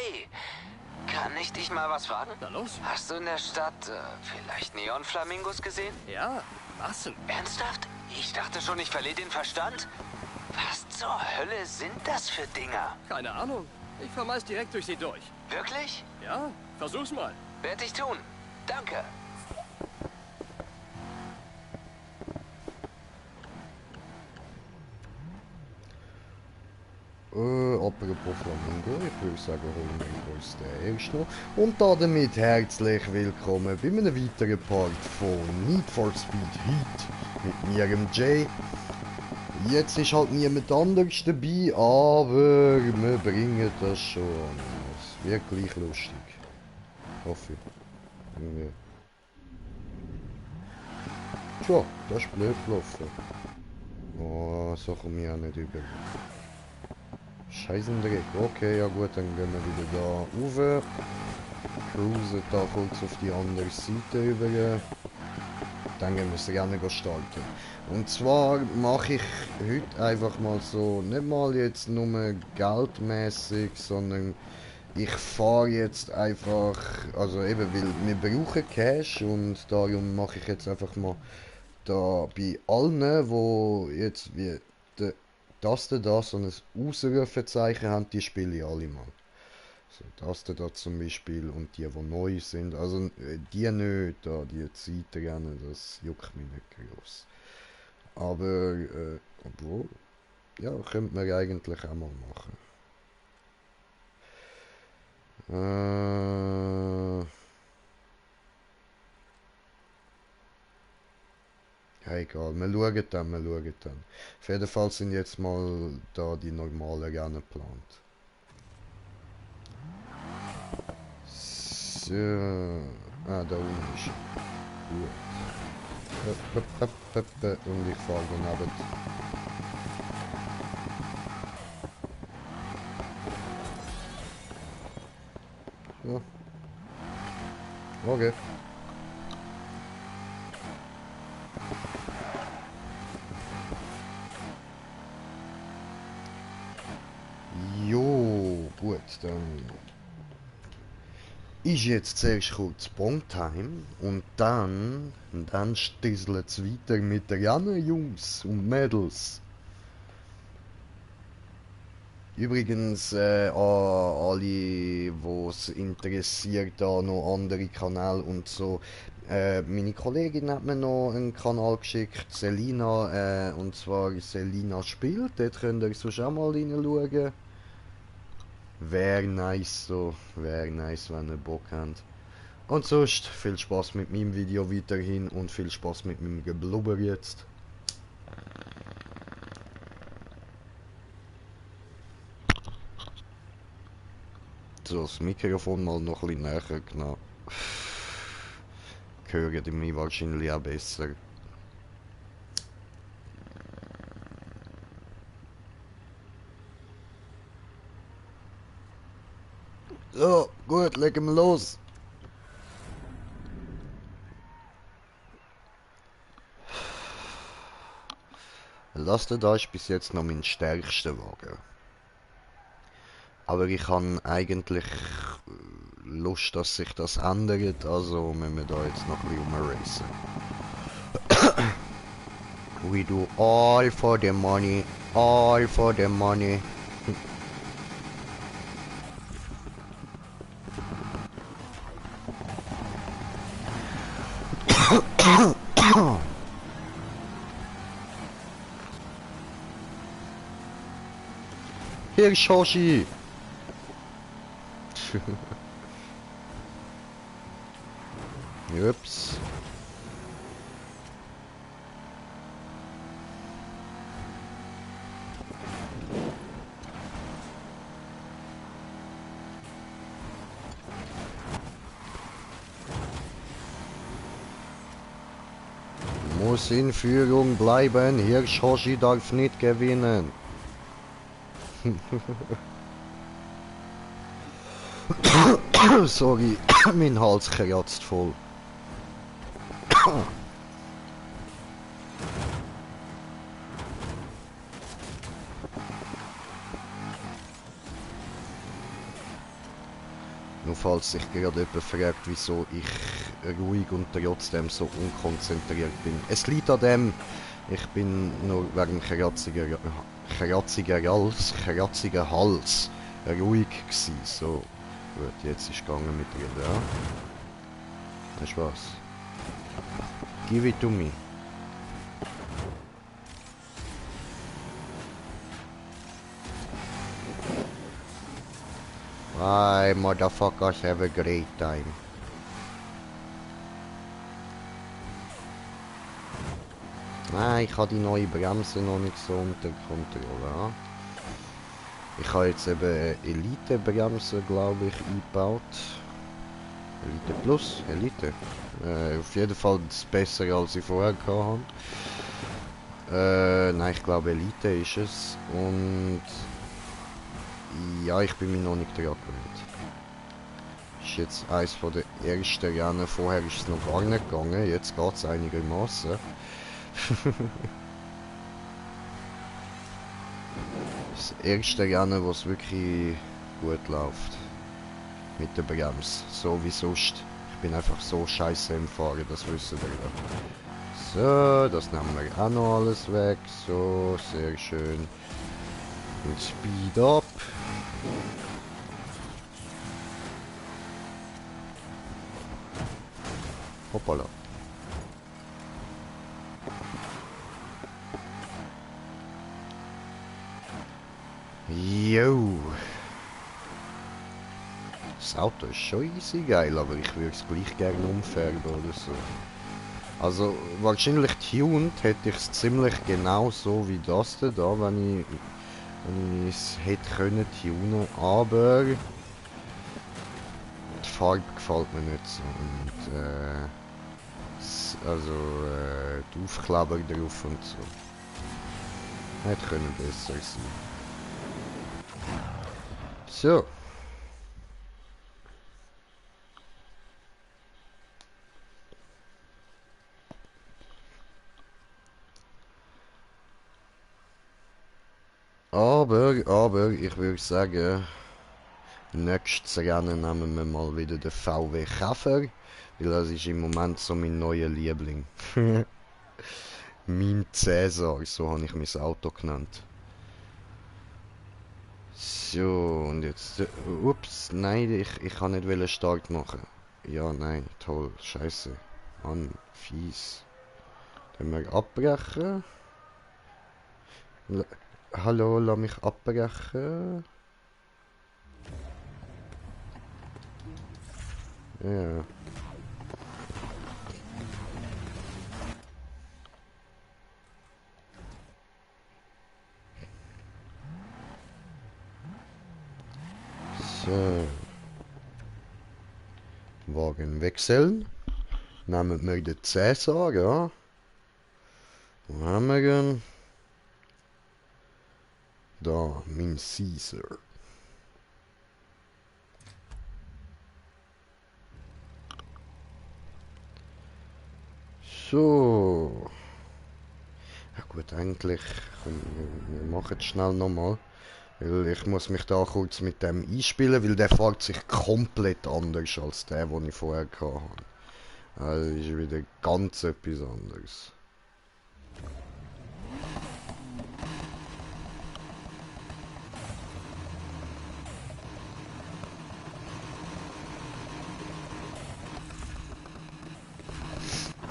Hey, kann ich dich mal was fragen? Na los? Hast du in der Stadt vielleicht Neonflamingos gesehen? Ja, was denn? Ernsthaft? Ich dachte schon, ich verliere den Verstand. Was zur Hölle sind das für Dinger? Keine Ahnung. Ich fahr meist direkt durch sie durch. Wirklich? Ja, versuch's mal. Werd ich tun. Danke. Apropos Flamingo, ich würde sagen, holen wir uns den erst noch. Und damit herzlich willkommen bei einem weiteren Part von Need for Speed Heat mit mir, dem Jay. Jetzt ist halt niemand anderes dabei, aber wir bringen das schon an. Es wird gleich lustig. Hoffe ich. Irgendwie. Tja, das ist blöd gelaufen. Oh, so komme ich auch nicht über. Scheißendreck. Okay, ja gut, dann gehen wir wieder da rauf. Cruisen da kurz auf die andere Seite über. Dann gehen wir das Rennen starten. Und zwar mache ich heute einfach mal so, nicht mal jetzt nur geldmäßig, sondern ich fahre jetzt einfach, also eben, weil wir brauchen Cash und darum mache ich jetzt einfach mal bei allen, wo jetzt wie das so ein Ausrufezeichen haben, die spiele ich alle mal. So, das da zum Beispiel und die neu sind, also die nicht, da, die Zeitrennen, das juckt mich nicht groß. Aber, obwohl, ja, könnte man eigentlich auch mal machen. Ja, egal, wir schauen dann. Auf jeden Fall sind jetzt mal da die normalen Rennen geplant. So, da unten ist gut. Und ich fahre daneben. Ja. Okay. Jo, gut, dann ist jetzt zuerst kurz Bongtime und dann stisselt es weiter mit den Rennen, Jungs und Mädels. Übrigens, an alle, die es interessiert, da noch andere Kanäle und so. Meine Kollegin hat mir noch einen Kanal geschickt, Selina, und zwar Selina spielt. Dort könnt ihr sonst auch mal reinschauen. Wäre nice so, wäre nice, wenn ihr Bock habt. Und sonst viel Spaß mit meinem Video weiterhin und viel Spaß mit meinem Geblubber jetzt. So, das Mikrofon mal noch ein bisschen näher genommen. Hören die mich wahrscheinlich auch besser. So, gut, legen wir los. Laster da ist bis jetzt noch mein stärkster Wagen. Aber ich habe eigentlich Lust, dass sich das ändert, also müssen wir da jetzt noch ein bisschen umracen. We do all for the money, all for the money. Hier, Shoshi! Ups. Muss in Führung bleiben, Hirschi darf nicht gewinnen. Sorry, mein Hals kratzt voll. Nur falls sich gerade jemand fragt, wieso ich ruhig und trotzdem so unkonzentriert bin. Es liegt an dem, ich bin nur wegen kratziger Hals ruhig gsi. So, gut, jetzt ist es gegangen mit Reden, ja? Weißt du was? Give it to me. Bye, motherfuckers, have a great time. Nein, ich habe die neue Bremse noch nicht so unter Kontrolle. Ich habe jetzt eben Elite-Bremse, glaube ich, eingebaut. Elite Plus? Elite? Auf jeden Fall besser, als ich vorher hatte. Nein, ich glaube Elite ist es. Und ja, ich bin mir noch nicht dran gewöhnt. Das ist jetzt eines der ersten Rennen. Vorher ist es noch gar nicht gegangen. Jetzt geht es einigermaßen. Das erste Rennen, was wirklich gut läuft. Mit der Bremse. So wie sonst. Ich bin einfach so scheiße im Fahren, das wissen wir ja. So, das nehmen wir auch noch alles weg. So, sehr schön. Und Speed up. Hoppala. Jo. Das Auto ist schon easy geil, aber ich würde es gleich gerne umfärben oder so. Also wahrscheinlich tuned hätte ich es ziemlich genau so wie das da, wenn ich es hätte können tunen, aber die Farbe gefällt mir nicht so und die Aufkleber drauf und so. Hätte können besser sein. So. Aber, ich würde sagen, nächstes Rennen nehmen wir mal wieder den VW Käfer, weil das ist im Moment so mein neuer Liebling. Mein Cäsar, so habe ich mein Auto genannt. So, und jetzt, ups, nein, ich kann nicht Start machen. Ja, nein, toll, scheiße. Mann, fies. Können wir abbrechen? Hallo, lass mich abbrechen. Ja. So. Wagen wechseln. Nehmen wir den Cäsar, ja. Wo haben wir ihn? Da, mein Caesar. So. Ja gut, eigentlich, komm, wir machen es schnell nochmal. Weil ich muss mich da kurz mit dem einspielen, weil der fährt sich komplett anders als der, den ich vorher hatte. Also das ist wieder ganz etwas anderes.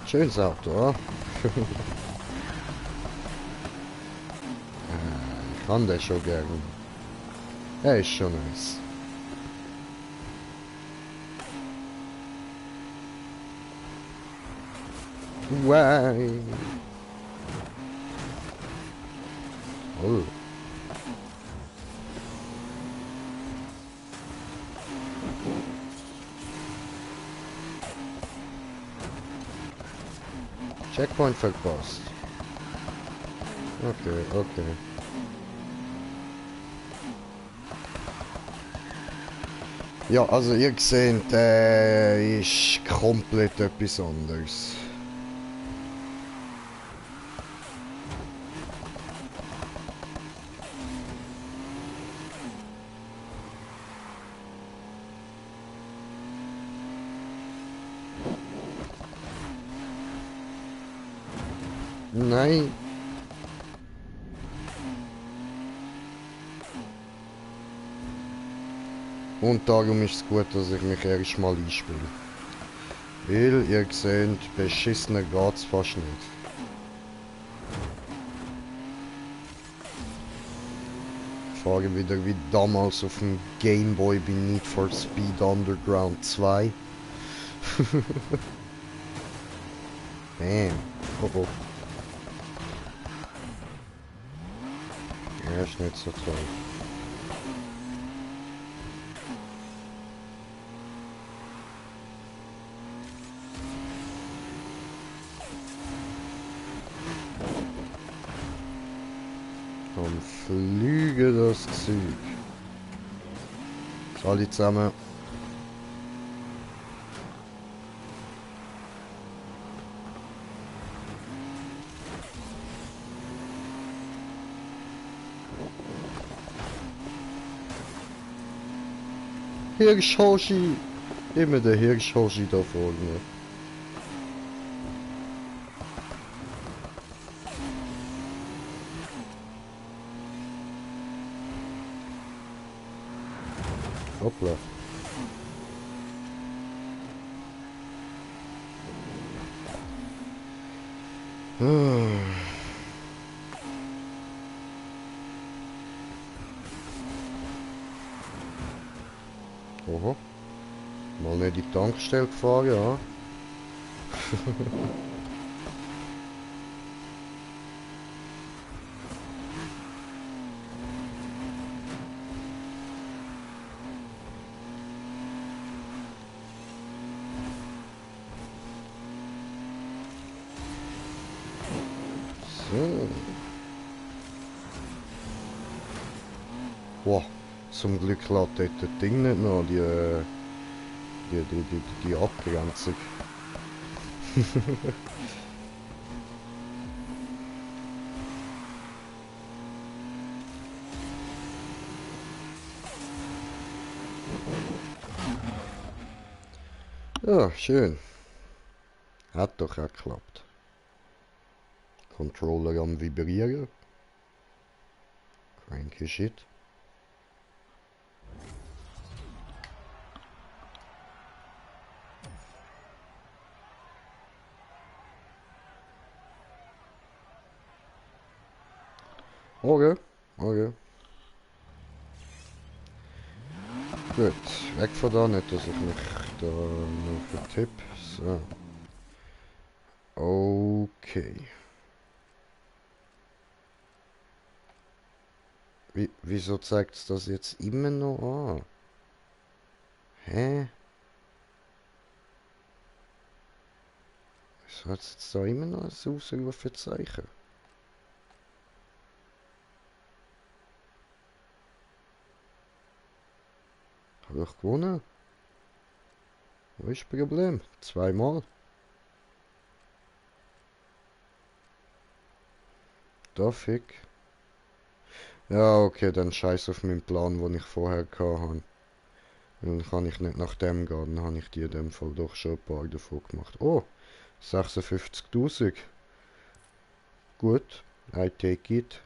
Schönes Auto, oder? Ich kann den schon gern. Er ist schon nice. Why? Oh. Checkpoint verpasst. Okay, okay. Ja, also ihr seht, ist komplett etwas anderes. Nein. Und darum ist es gut, dass ich mich erst mal einspiele. Weil, ihr seht, beschissener geht's fast nicht. Ich fahre wieder wie damals auf dem Gameboy bei Need for Speed Underground 2. Bam. Oh oh. Ja, ist nicht so toll. Am Flüge das Zeug. Alle zusammen. Hirsch-Hoshi! Immer der Hirsch-Hoshi da vorne. Hoppla. Oho. Mal nicht in die Tankstelle gefahren, ja. So. Wow. Zum Glück lädt dort das Ding nicht noch, die Abgrenzung. Ja, schön. Hat doch auch geklappt. Controller am Vibrieren. Cranky Shit. Okay, okay. Gut, weg von da, nicht, dass ich mich da noch vertipp. So. Okay. Wieso zeigt es das jetzt immer noch an? Hä? Wieso hat es jetzt da immer noch ein Ausrufezeichen? Habe ich gewonnen? Wo ist das Problem? Zweimal. Da fick. Ja, okay, dann scheiß auf meinen Plan, den ich vorher hatte. Dann kann ich nicht nach dem gehen, dann habe ich die in dem Fall doch schon ein paar davon gemacht. Oh, 56.000. Gut, I take it.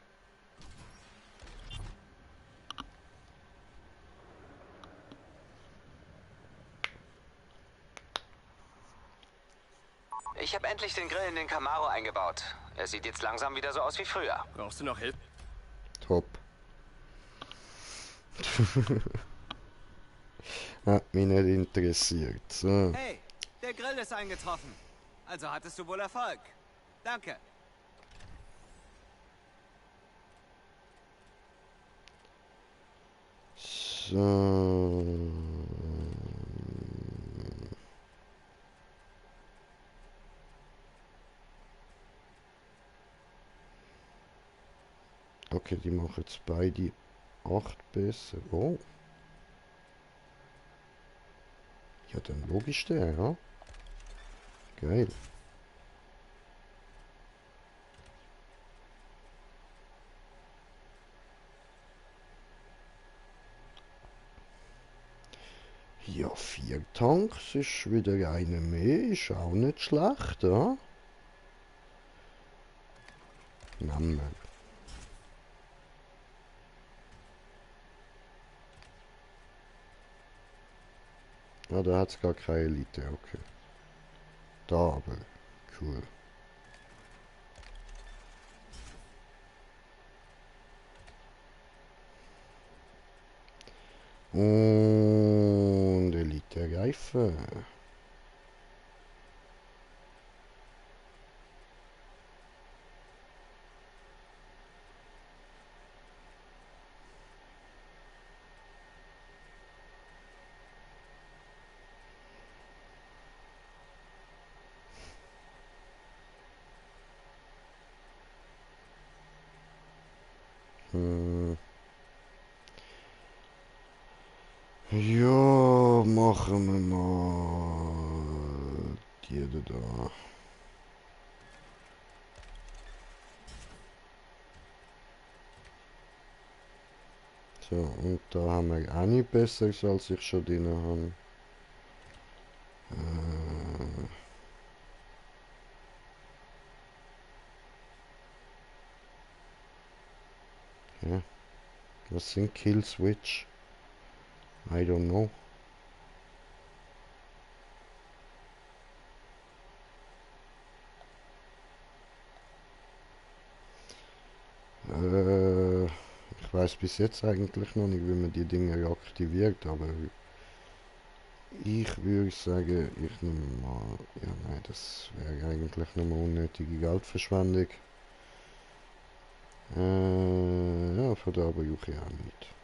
Ich habe endlich den Grill in den Camaro eingebaut. Er sieht jetzt langsam wieder so aus wie früher. Brauchst du noch Hilfe? Top. Hat mich nicht interessiert. So. Hey, der Grill ist eingetroffen. Also hattest du wohl Erfolg. Danke. So. Okay, die machen jetzt beide 8 besser. Oh. Ja, dann logisch der, ja. Geil. Ja, 4 Tanks ist wieder eine mehr, ist auch nicht schlecht, ja. Nehmen wir. Ja, da hat es gar keine Elite, okay. Da aber. Cool. Und Elite Reife. Hm. Ja, machen wir mal die da. So, und da haben wir auch nicht Besseres, als ich schon drin habe. Ja. Was sind Kill Switch? I don't know. Ich weiß bis jetzt eigentlich noch nicht, wie man die Dinge aktiviert, aber ich würde sagen, ich nehme mal... Ja, nein, das wäre eigentlich nur mal unnötige Geldverschwendung. Ja, von da brauche ich auch nicht.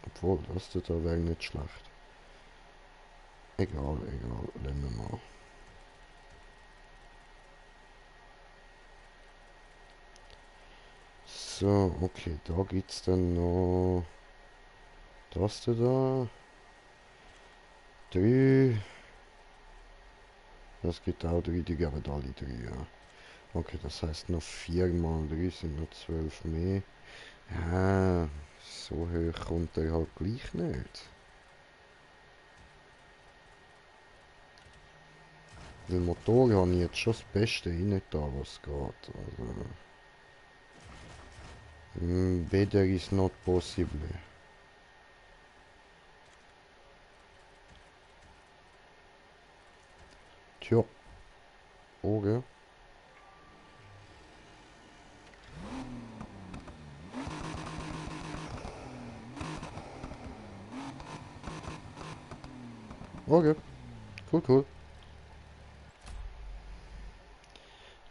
Obwohl, das da wäre nicht schlecht. Egal, lassen wir mal. So, okay, da gibt's dann noch das da. 3. Das gibt auch 3, die geben alle 3, ja. Okay, das heißt noch 4 mal 3 sind noch 12 mehr. Ja, so hoch kommt er halt gleich nicht. Weil Motor habe ich jetzt schon das Beste rein da, was geht. Also, better is not possible. Tja, okay. Okay, cool.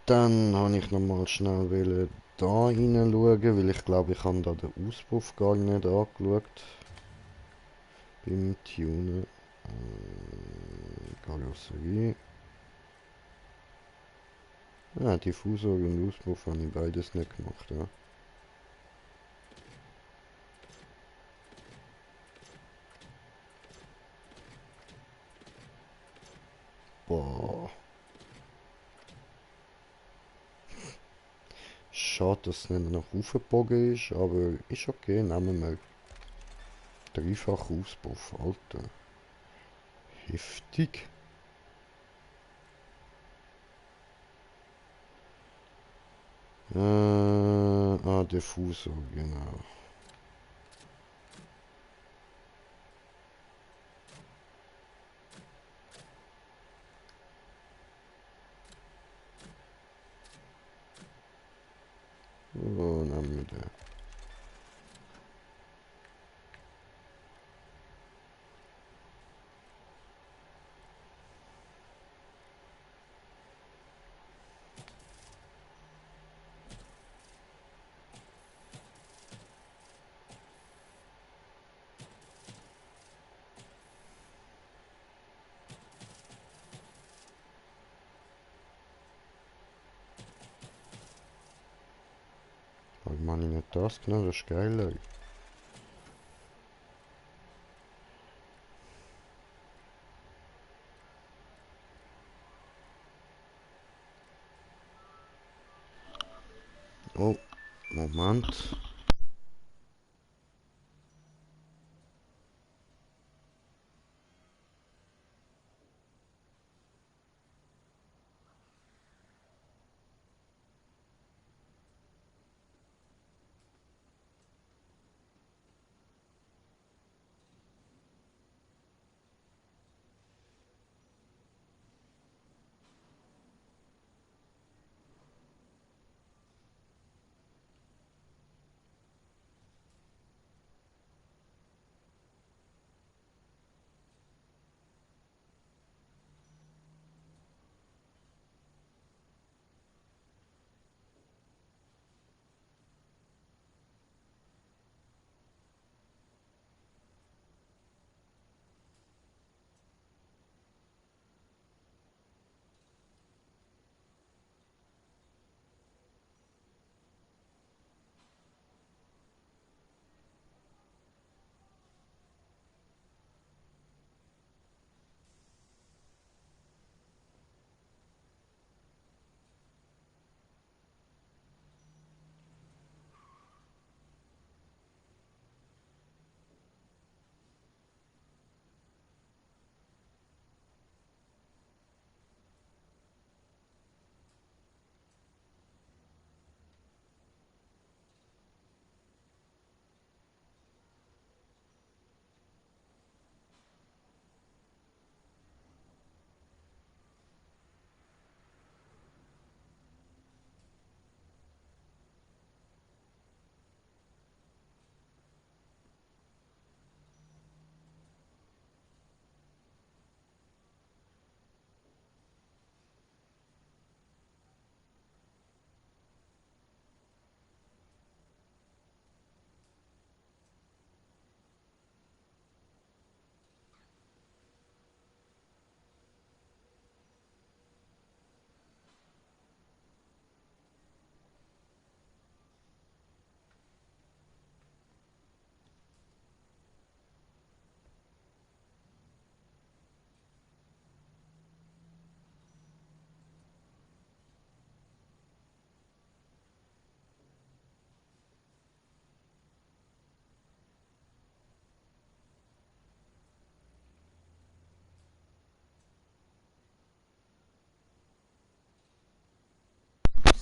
Dann habe ich nochmal schnell da reinschauen, weil ich glaube, ich habe da den Auspuff gar nicht angeschaut. Beim Tunen. Karosserie. Ja, Diffusor und Auspuff habe ich beides nicht gemacht, ja. Boah. Schade, dass es nicht noch aufgebogen ist, aber ist okay, nehmen wir. Dreifach Auspuff, Alter. Heftig. Diffusor, genau. So, nehmen wir den. Warum habe ich nicht das genommen? Das ist geiler. Oh, Moment.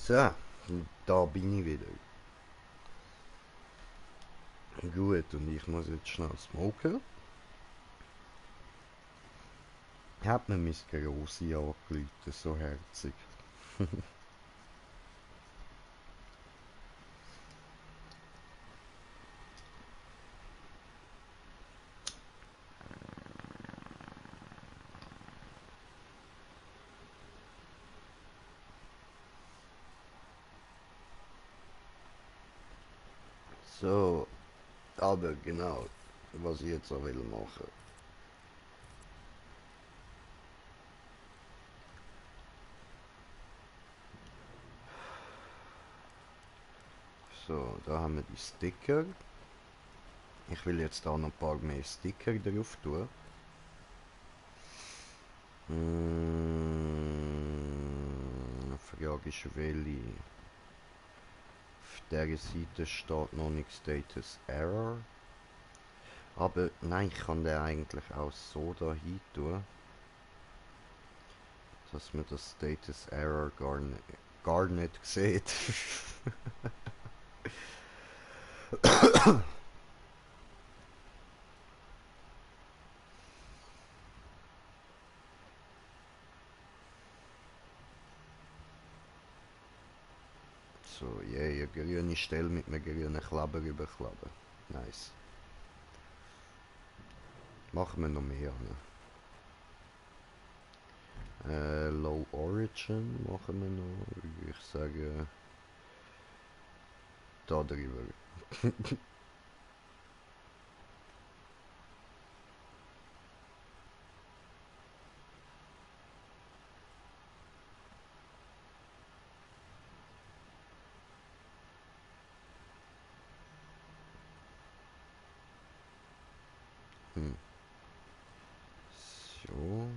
So, da bin ich wieder. Gut, und ich muss jetzt schnell smoken. Hat mir Miss Grossi angerufen, so herzig. So, aber genau, was ich jetzt auch will machen. So, da haben wir die Sticker. Ich will jetzt auch noch ein paar mehr Sticker drauf tun. Die Frage ist, welche. Auf dieser Seite steht noch nicht Status Error. Aber nein, ich kann den eigentlich auch so da hin tun, dass man das Status Error gar nicht sieht. So, yeah, eine grüne Stelle mit einem grünen Kleber überkleben. Nice. Machen wir noch mehr. Ne? Low Origin machen wir noch. Ich sage da drüber. So.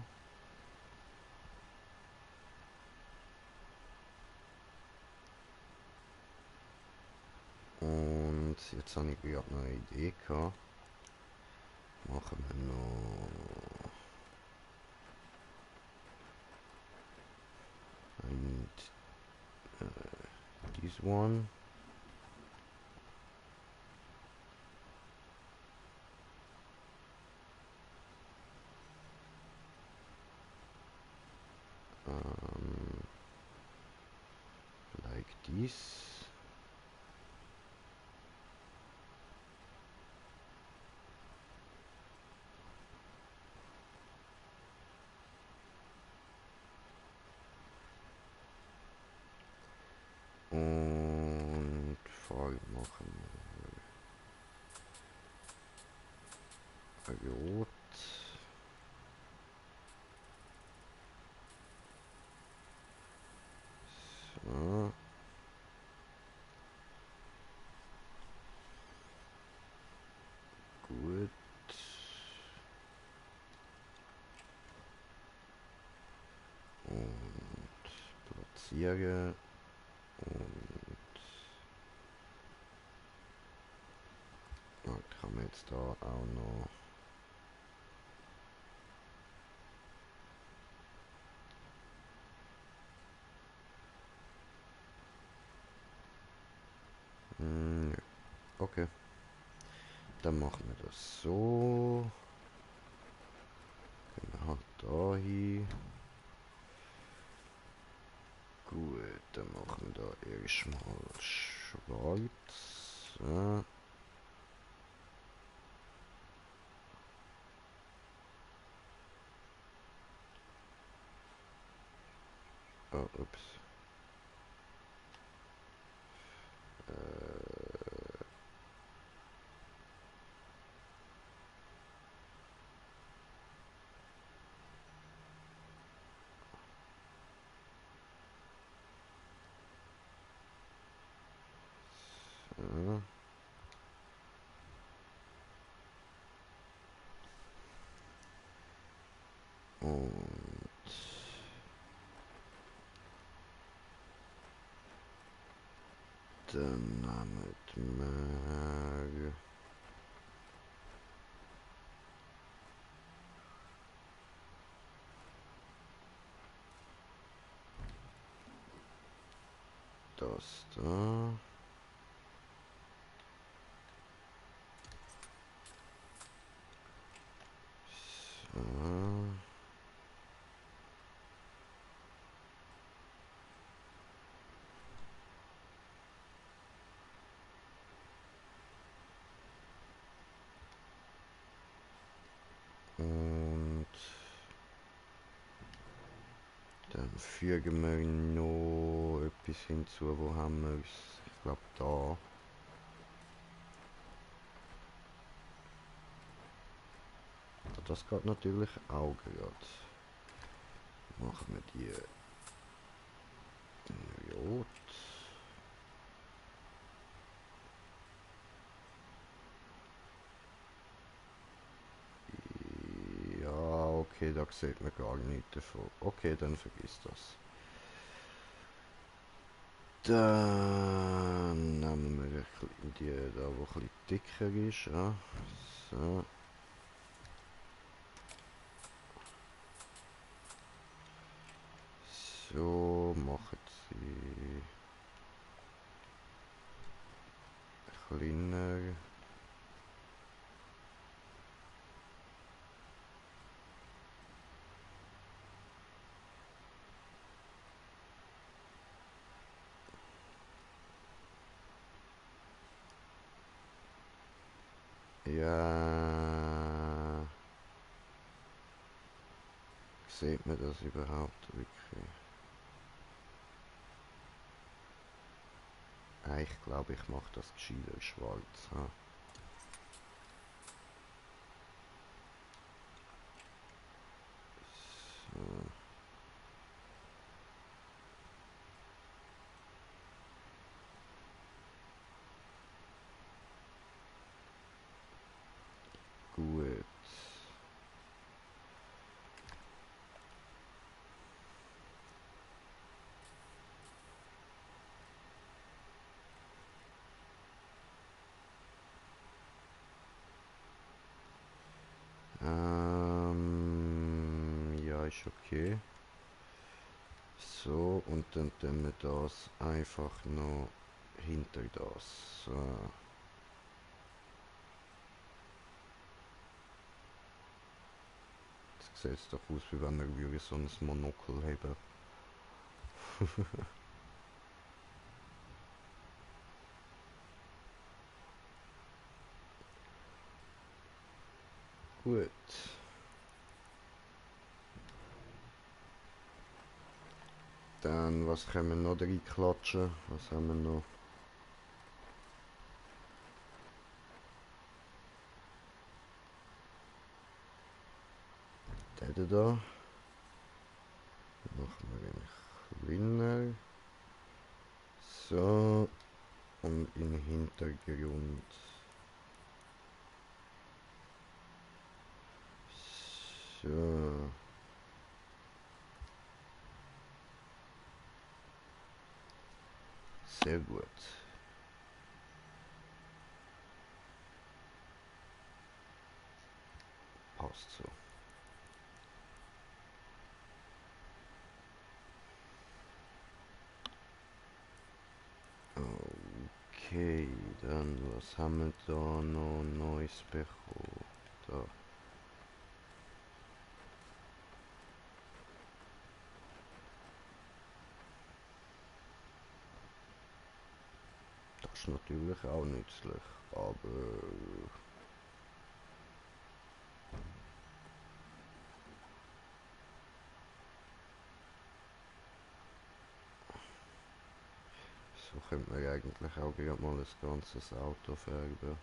Und jetzt habe ich gerade noch eine Idee gehabt. Machen wir noch this one. Like this. Und Farbe machen wir rot. So. Gut. Und platziere. Und kann man jetzt da auch noch okay, dann machen wir das so. Genau, da hin. Gut, dann machen wir da erstmal schwarz. So. Oh, ups. So. Und dann nehmen wir das da. So. Und dann fügen wir noch etwas hinzu. Wo haben wir es? Ich glaube da. Das geht natürlich auch gerade. Machen wir die in Rot. Ja, okay, da sieht man gar nichts davon. Okay, dann vergiss das. Dann nehmen wir die da, wo ein bisschen dicker ist. Ja. So. So, machen sie kleiner. Ja. Sieht man das überhaupt wirklich? Ich glaube, ich mache das gescheiter schwarz. Ha? So. Gut. Ja, ist okay. So, und dann tun wir das einfach noch hinter das. So. Jetzt sieht es doch aus, wie wenn er so ein Monokel hätte. Gut. Dann, was können wir noch reinklatschen? Was haben wir noch? Der da. Machen wir ihn kleiner. So. Und im Hintergrund. So. Sehr gut. Passt so. Okay, dann was haben wir da noch Neues bekommen? Da. Das ist natürlich auch nützlich, aber so könnte man eigentlich auch gerade mal ein ganzes Auto färben.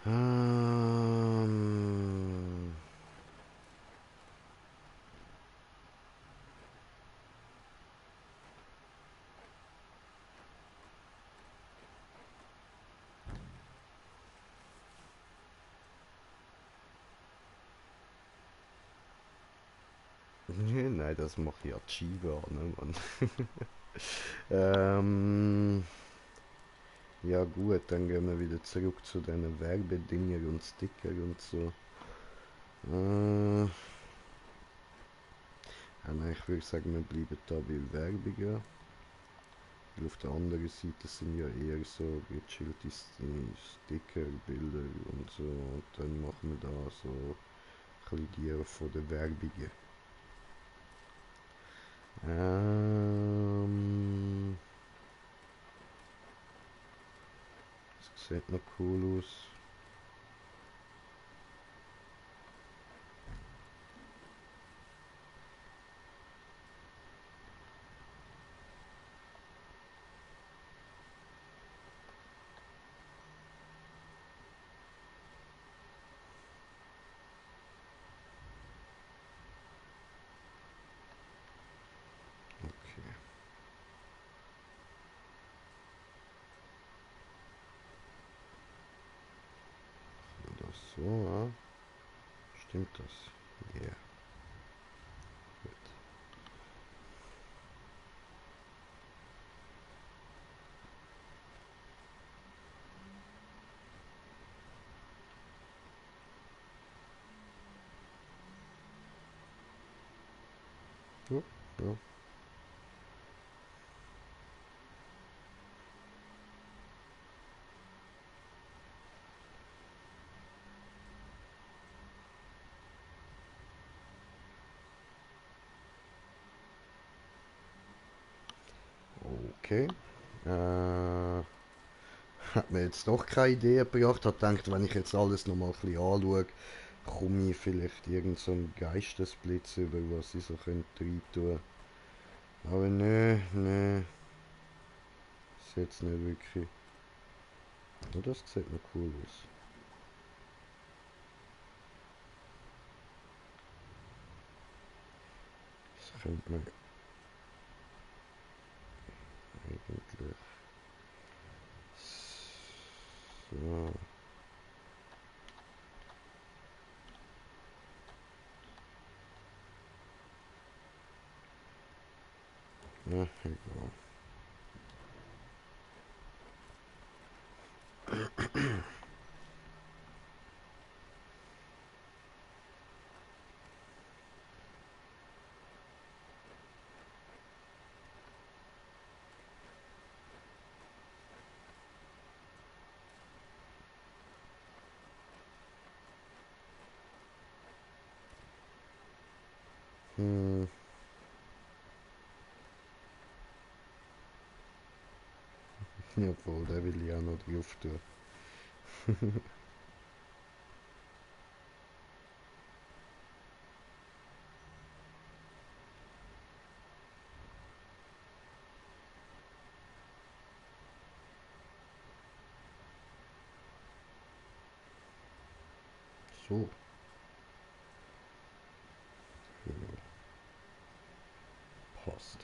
Ähm, Nein, das mache ich Chiva, ne, Mann. Ja gut, dann gehen wir wieder zurück zu den Werbedinger und Sticker und so. Nein, ich würde sagen, wir bleiben da bei Werbungen. Weil auf der anderen Seite sind ja eher so gechillte Sticker, Bilder und so. Und dann machen wir da so ein bisschen die von den Werbungen. Das sieht noch cool aus. Okay. Das so, ja. Stimmt das? Ja. Yeah. Gut. Ja, ja. Okay. Hat mir jetzt doch keine Idee gebracht. Hat gedacht, wenn ich jetzt alles nochmal ein bisschen anschaue, komme ich vielleicht irgend so einen Geistesblitz über, was ich so könnte rein tun. Aber nee. Ist jetzt nicht wirklich. Oh, das sieht noch cool aus. Das könnte man eigentlich. So. Ja, egal. Hm. Obwohl, der will ich auch noch drauf tun. So. Passt.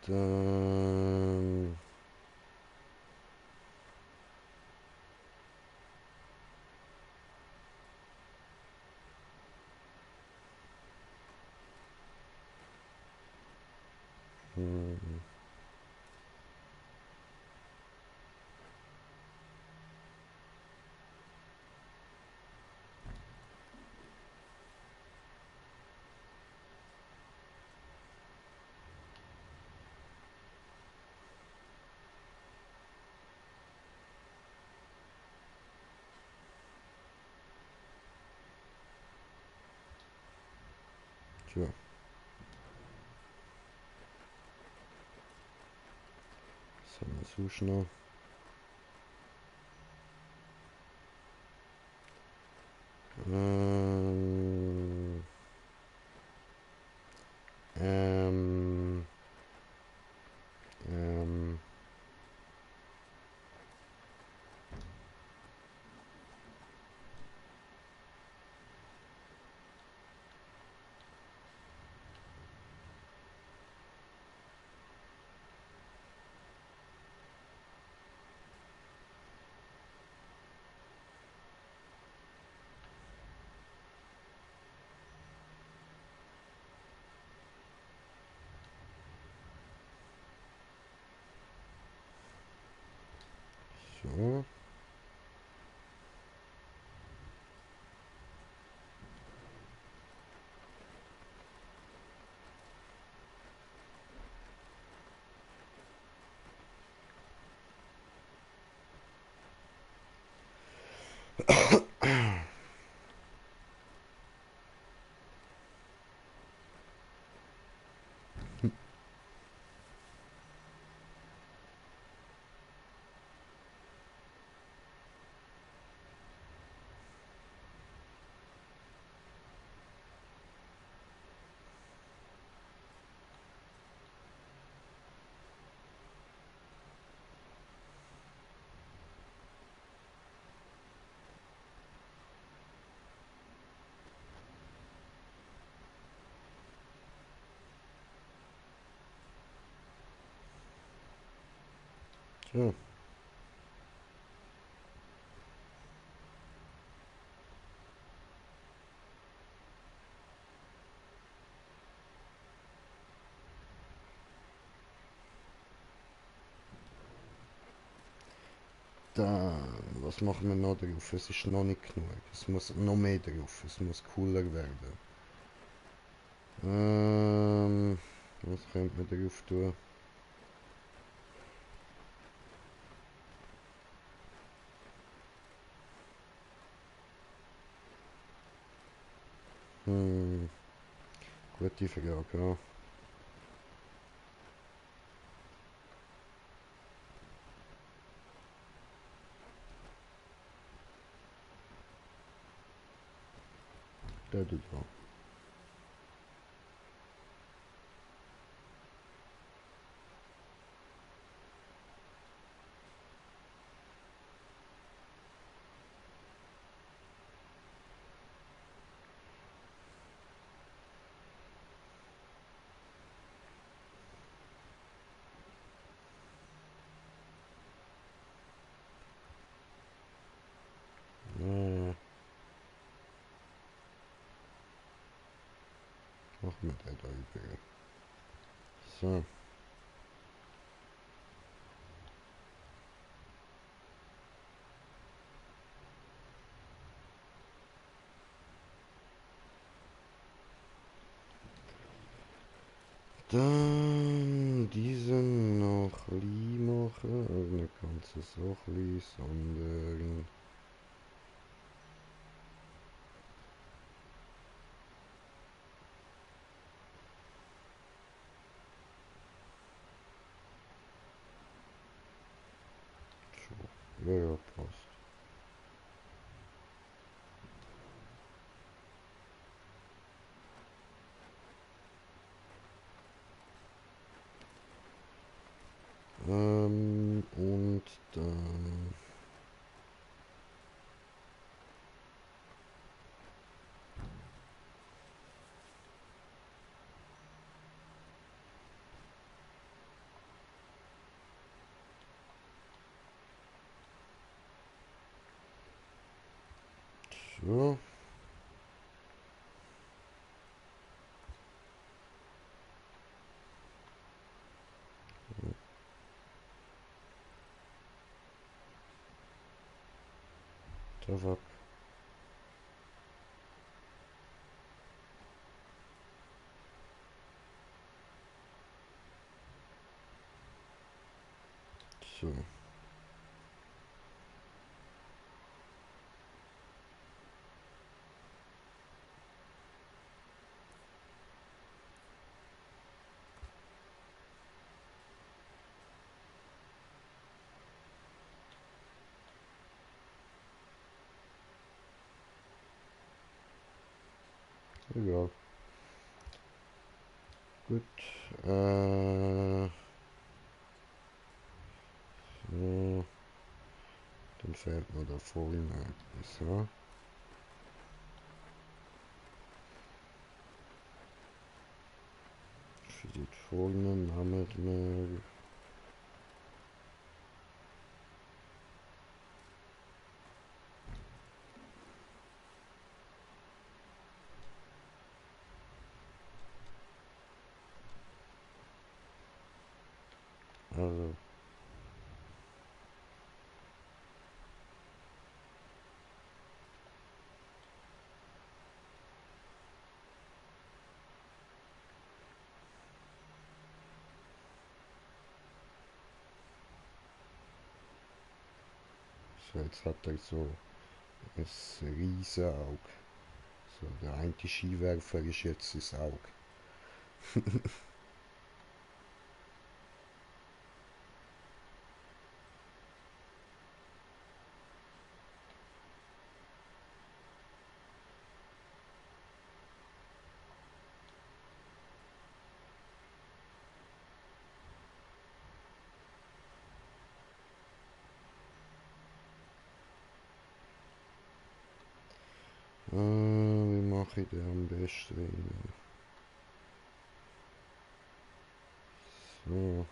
Dann. Hm. Tja. Was haben wir sonst noch? Ähm, ähm, ähm, So. Dann, was machen wir noch drauf? Es ist noch nicht genug. Es muss noch mehr drauf. Es muss cooler werden. Was könnte man drauf tun? Gute Frage, ja. Der tut da. Machen wir der da übrigens. So. Dann diesen noch Li machen, also nicht ganzes Sochli, sondern so. Ja, passt. Und dann so. Da war so. Egal. Gut. So. Dann fehlt mir da vorne etwas, ja. Für die vorne nehmen wir also so, jetzt hat er so ein riesen Auge. So, der eine Skiwerfer ist jetzt sein Auge. Wie mache ich den am besten? So.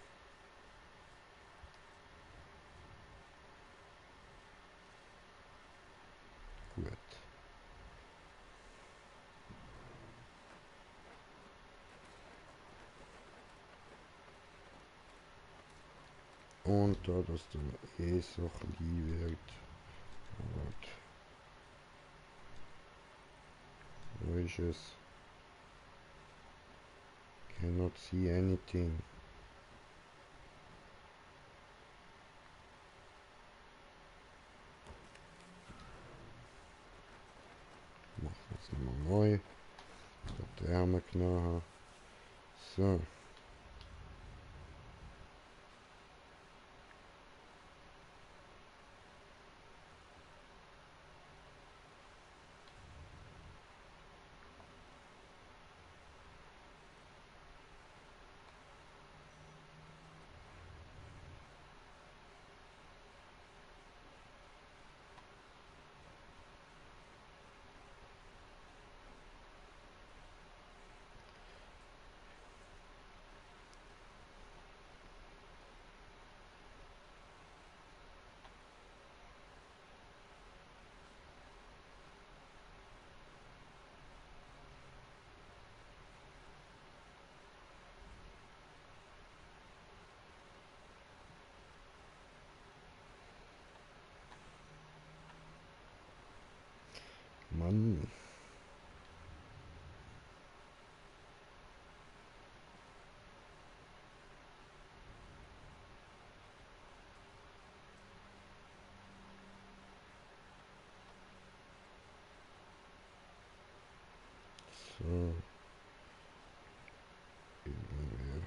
Und da das dann eh so klein wird. Gut. Wo ist es? Cannot see anything. Machen wir es nochmal neu. Den haben wir genommen. So. Mann. So. Irgendwie.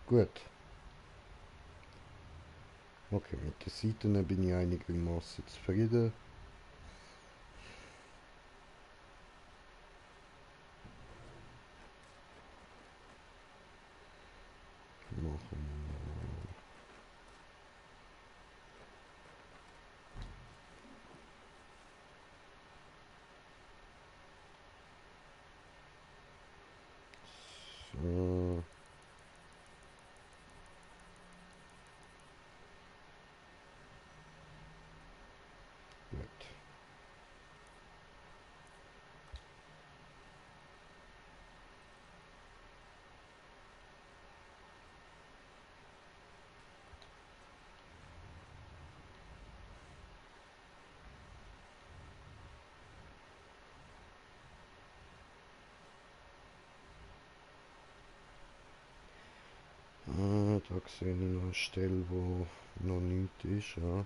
Gut. Okay, mit den Seiten bin ich einigermaßen zufrieden. Machen wir so. Gut. Da sehe ich noch eine Stelle, wo noch nichts ist. Ja.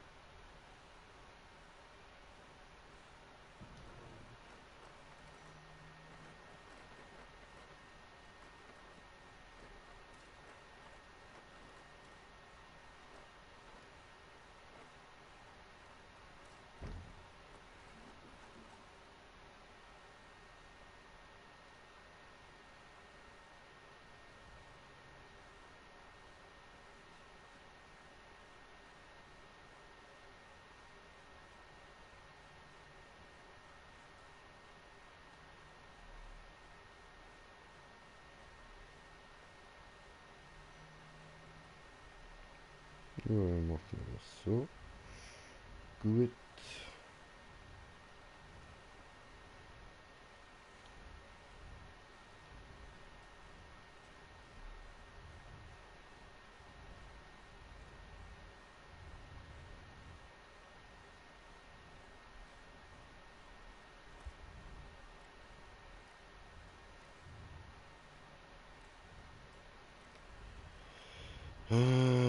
Ja, dann machen wir das so. Gut.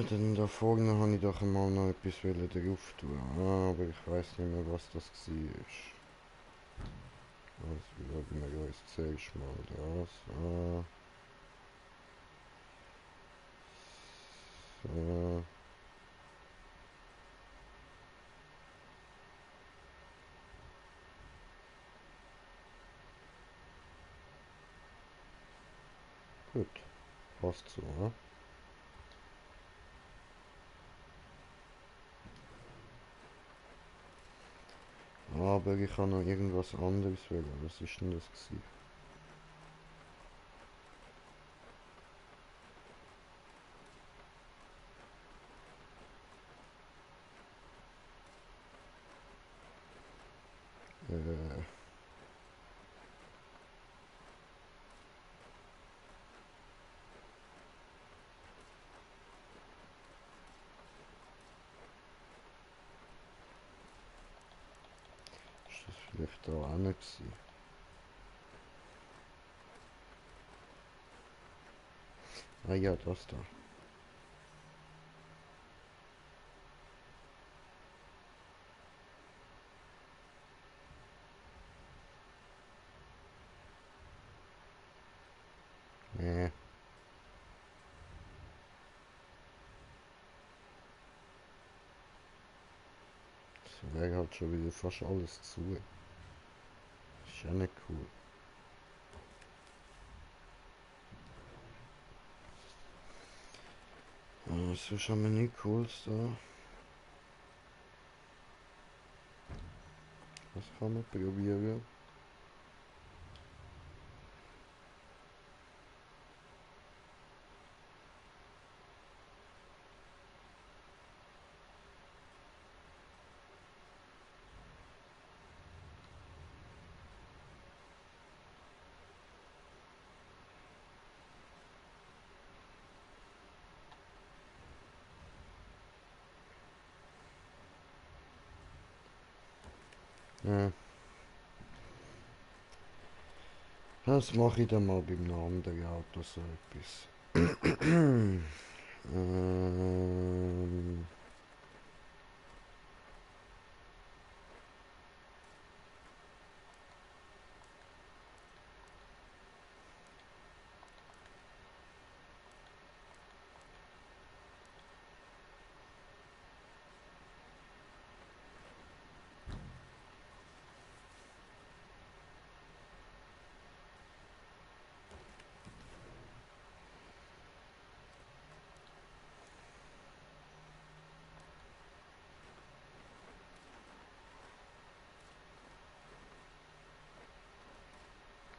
Dann da vorne habe ich doch mal noch etwas drauf tun. Aber ich weiß nicht mehr, was das war. Also schauen wir uns zuerst mal das an. So. Gut, passt so, ne? Aber ich habe noch irgendwas anderes wählen. Was ist denn das gewesen? Ist das vielleicht da auch nicht gewesen? Ah ja, das da. Nee. Das wäre halt schon wieder fast alles zu. Ist ja nicht cool. Sonst haben wir nichts Cooles da. Was kann man probieren? Ja. Das mache ich dann mal beim anderen Auto so etwas. ähm,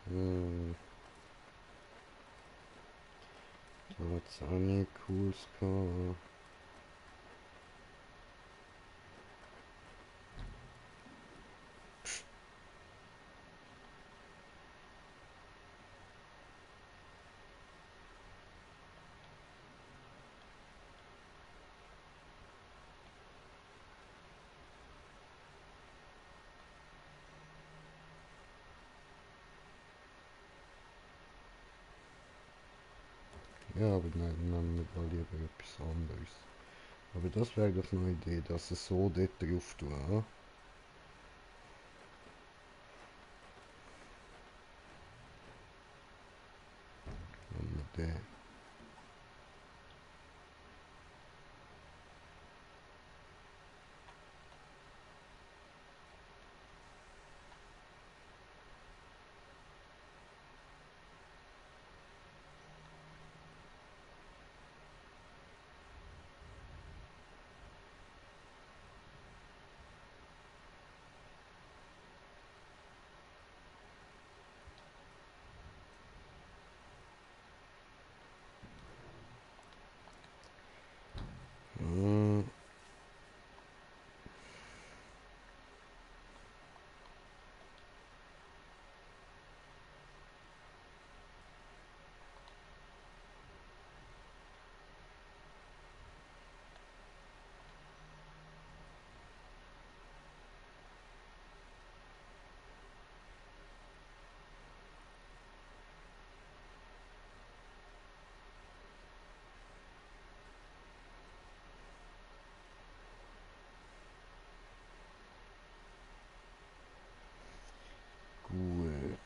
hm, da hat's auch nicht Cooles gehabt. Ja, aber nein, nehmen wir da lieber etwas anderes. Aber das wäre doch eine Idee, dass es so dort drauf tun. Ja? Wenn wir den. Hm, gut,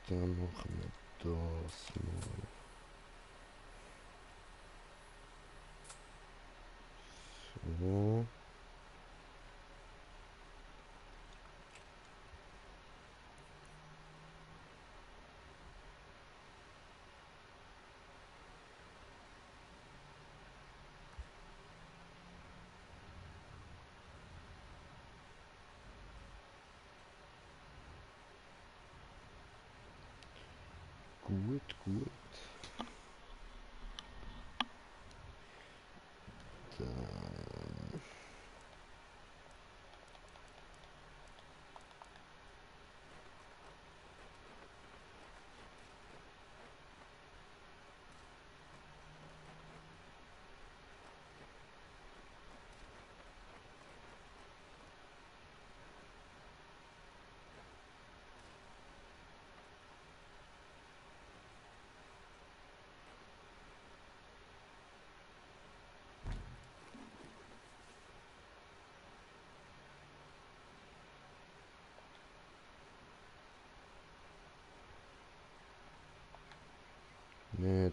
dann machen wir das mal so. Gut, gut. Dann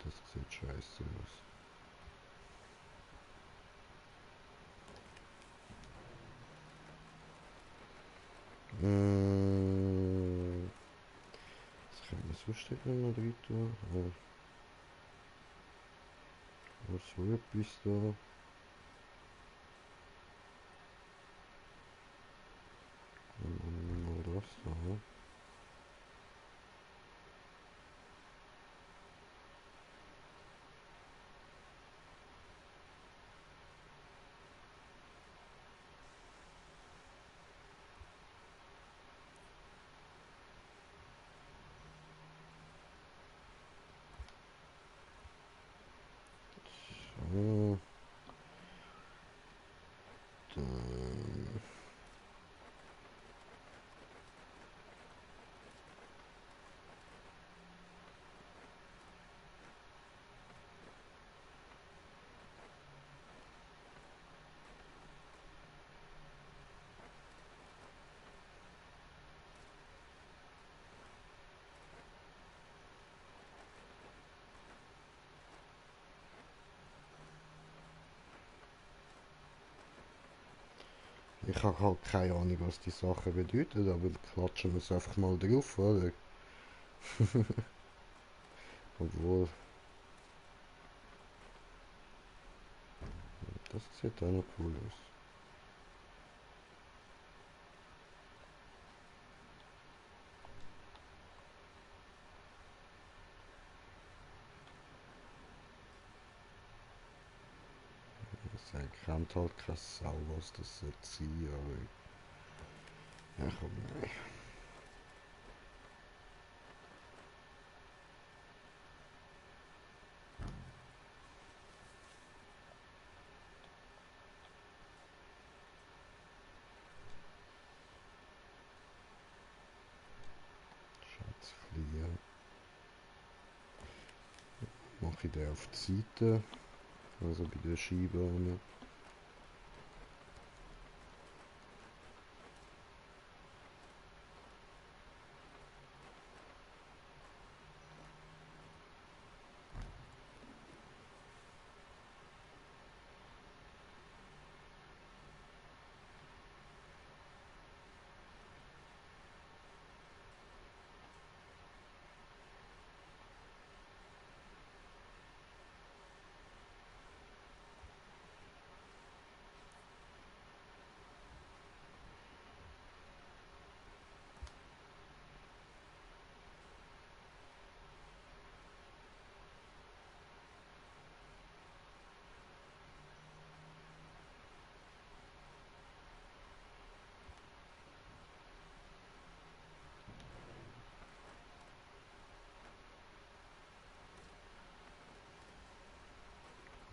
das sieht scheiße aus. Was kann man so steht noch mal drin tun? So etwas da. Und das da. So. Dann. Ich habe halt keine Ahnung, was die Sachen bedeuten, aber klatschen wir es einfach mal drauf, oder? Obwohl, das sieht auch noch cool aus. Es erkennt halt keine Sau, was das soll sein, aber... Ja, komm, nein. Schatzflieger. Mache ich den auf die Seite, also bei der Skibahn.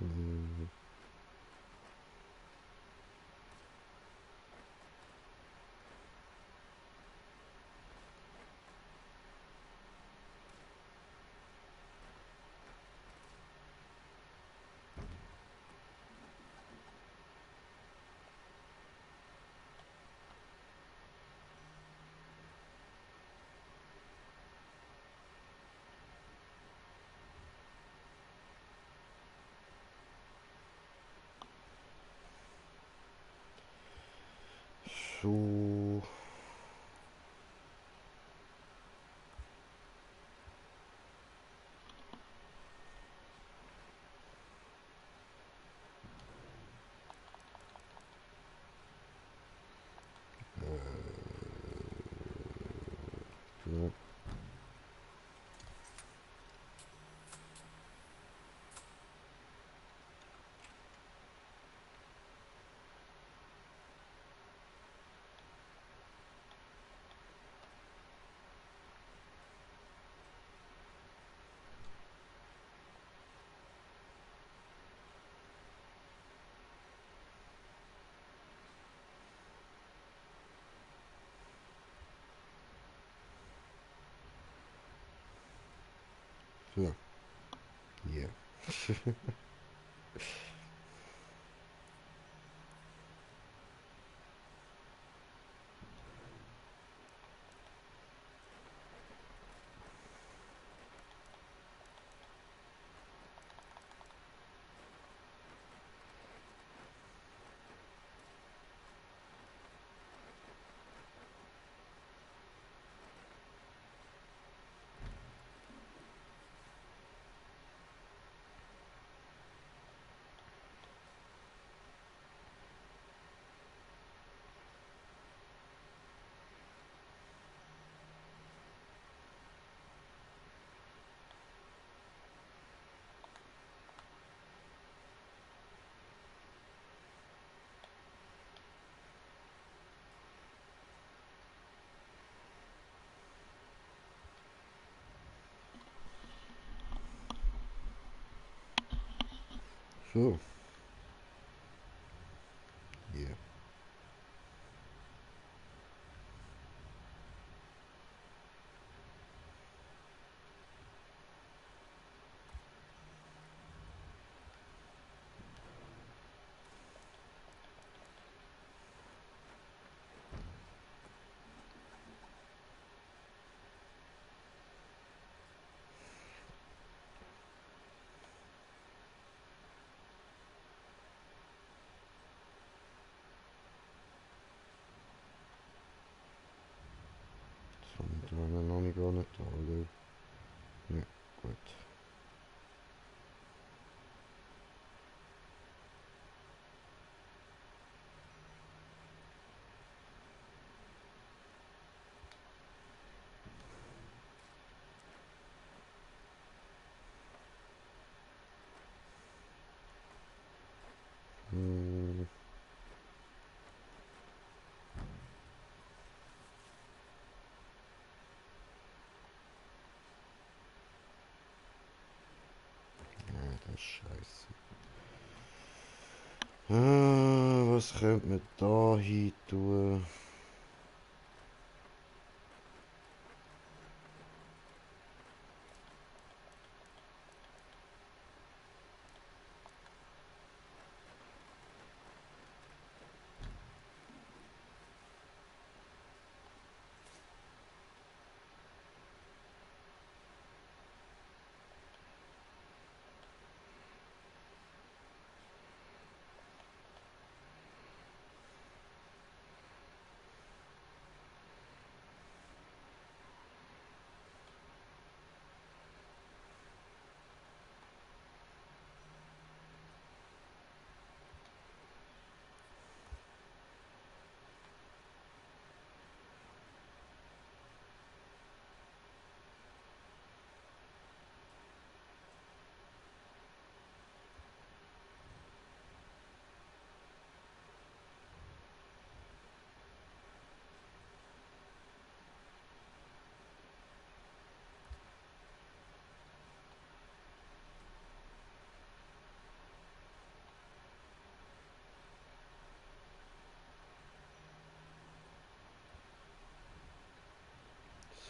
Hm. So... Ja. So, hier. So. Hier. Und dann noch nicht gar nicht da, oder? Ne, gut. Hm. Ja, das ist scheiße. Was könnte man da hin tun?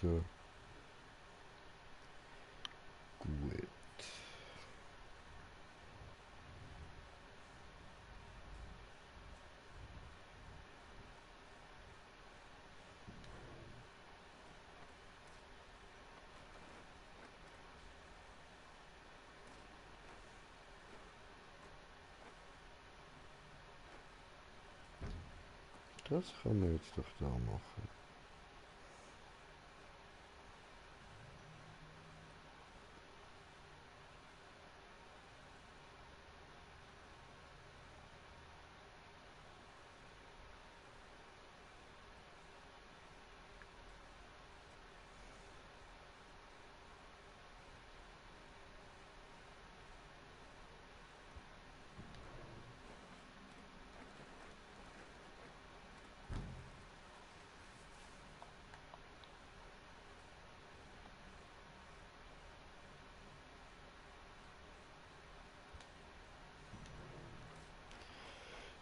So. Gut. Das kann man jetzt doch da machen.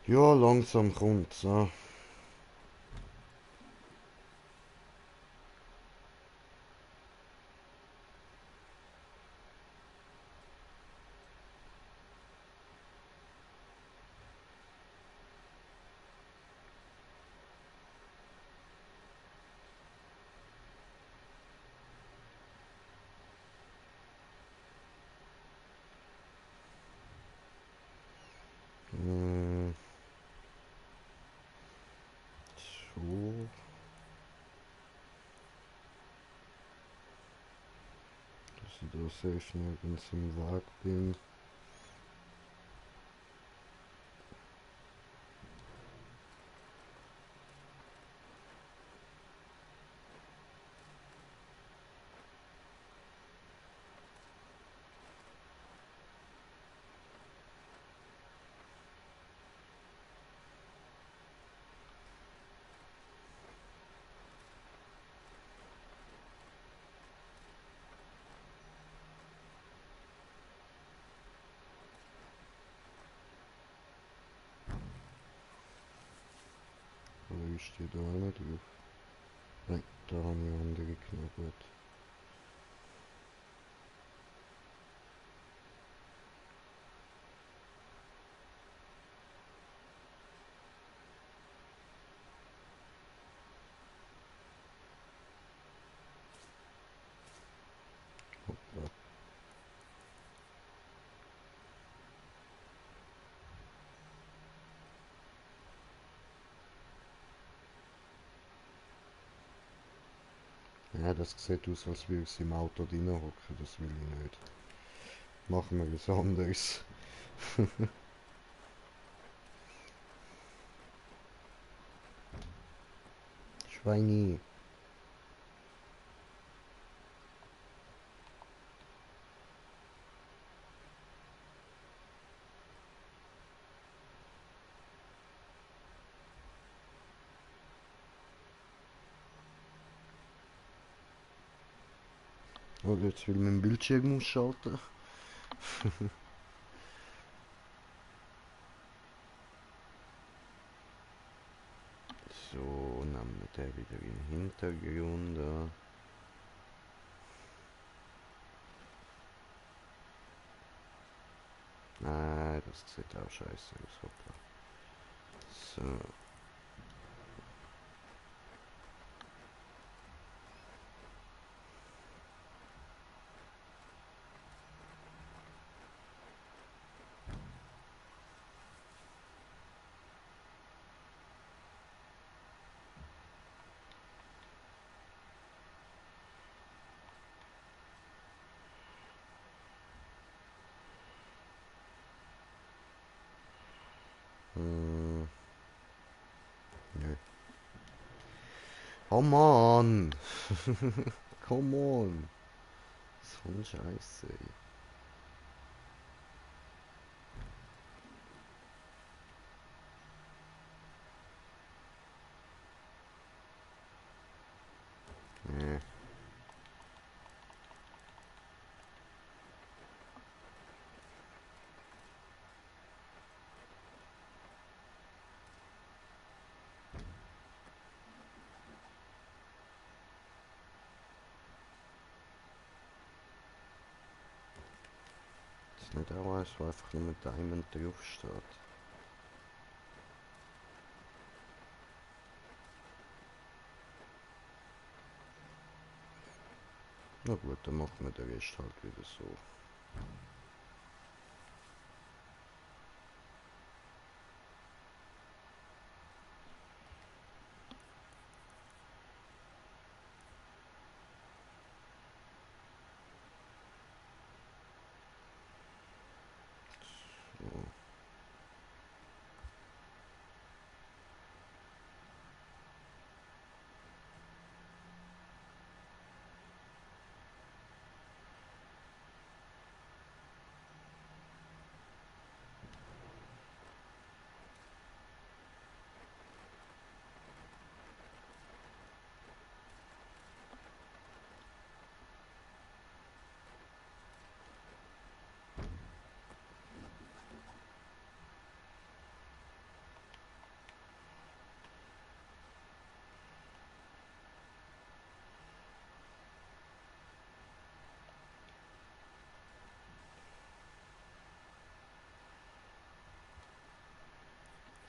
Ja, langsam kommt's, ne? Hm, so. Dass ich da safe nirgends im Weg bin. Steht da auch nicht drauf. Nein, da habe ich andere genommen. Gut. Hoppla. Ja, das sieht aus, als würde ich im Auto drin hocken. Das will ich nicht. Machen wir was anderes. Schweini. Oh, jetzt will mein Bildschirm ausschalten. So, nehmen wir den wieder in den Hintergrund. Ja. Nein, das sieht auch scheiße aus. Hoppla. So. Hm. Nö. Oh Mann! Come on! So ein Scheiße. Nee. Das ist nicht auch eins, wo einfach nur mit Diamond drauf steht. Na gut, dann machen wir den Rest halt wieder so. So.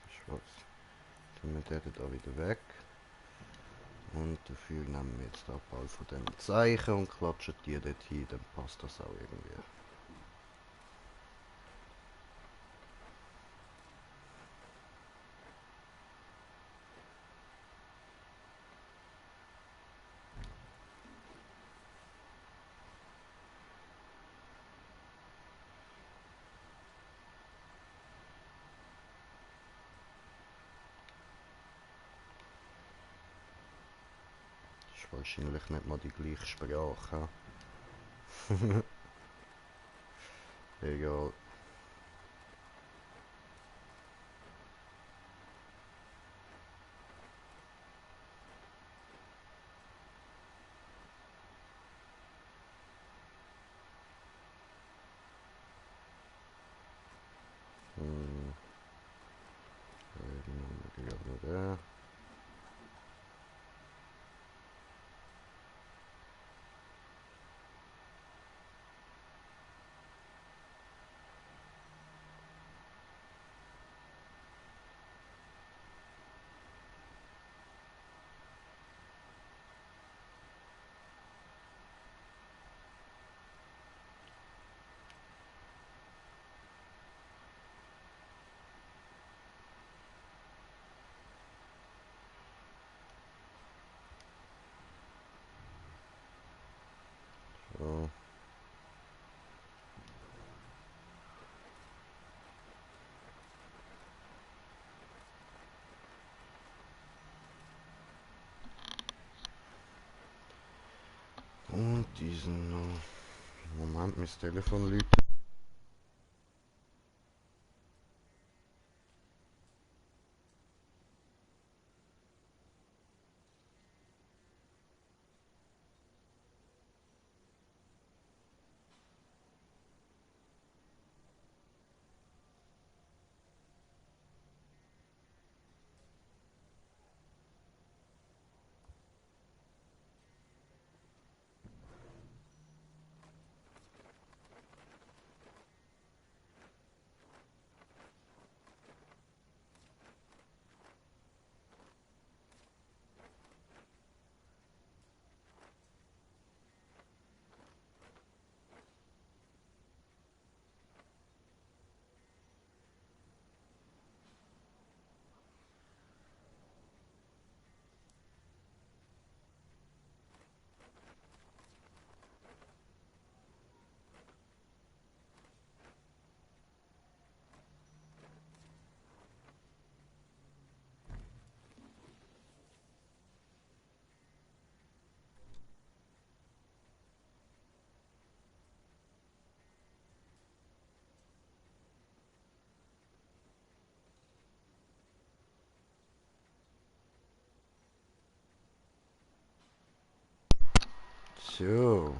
Schwarz. Tun wir den da wieder weg. Und dafür nehmen wir jetzt ein paar von den Zeichen und klatschen die dort hin, dann passt das auch irgendwie. Das ist wahrscheinlich nicht mal die gleiche Sprache. Egal. Hm. Dann haben wir gerade noch den. sind noch... Moment, mein Telefon läutet. So.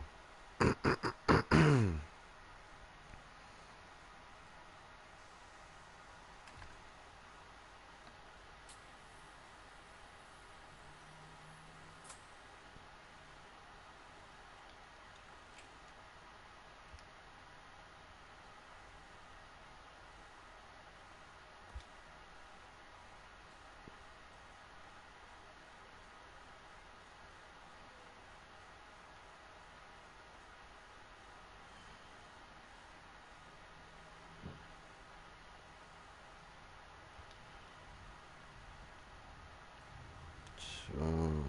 So.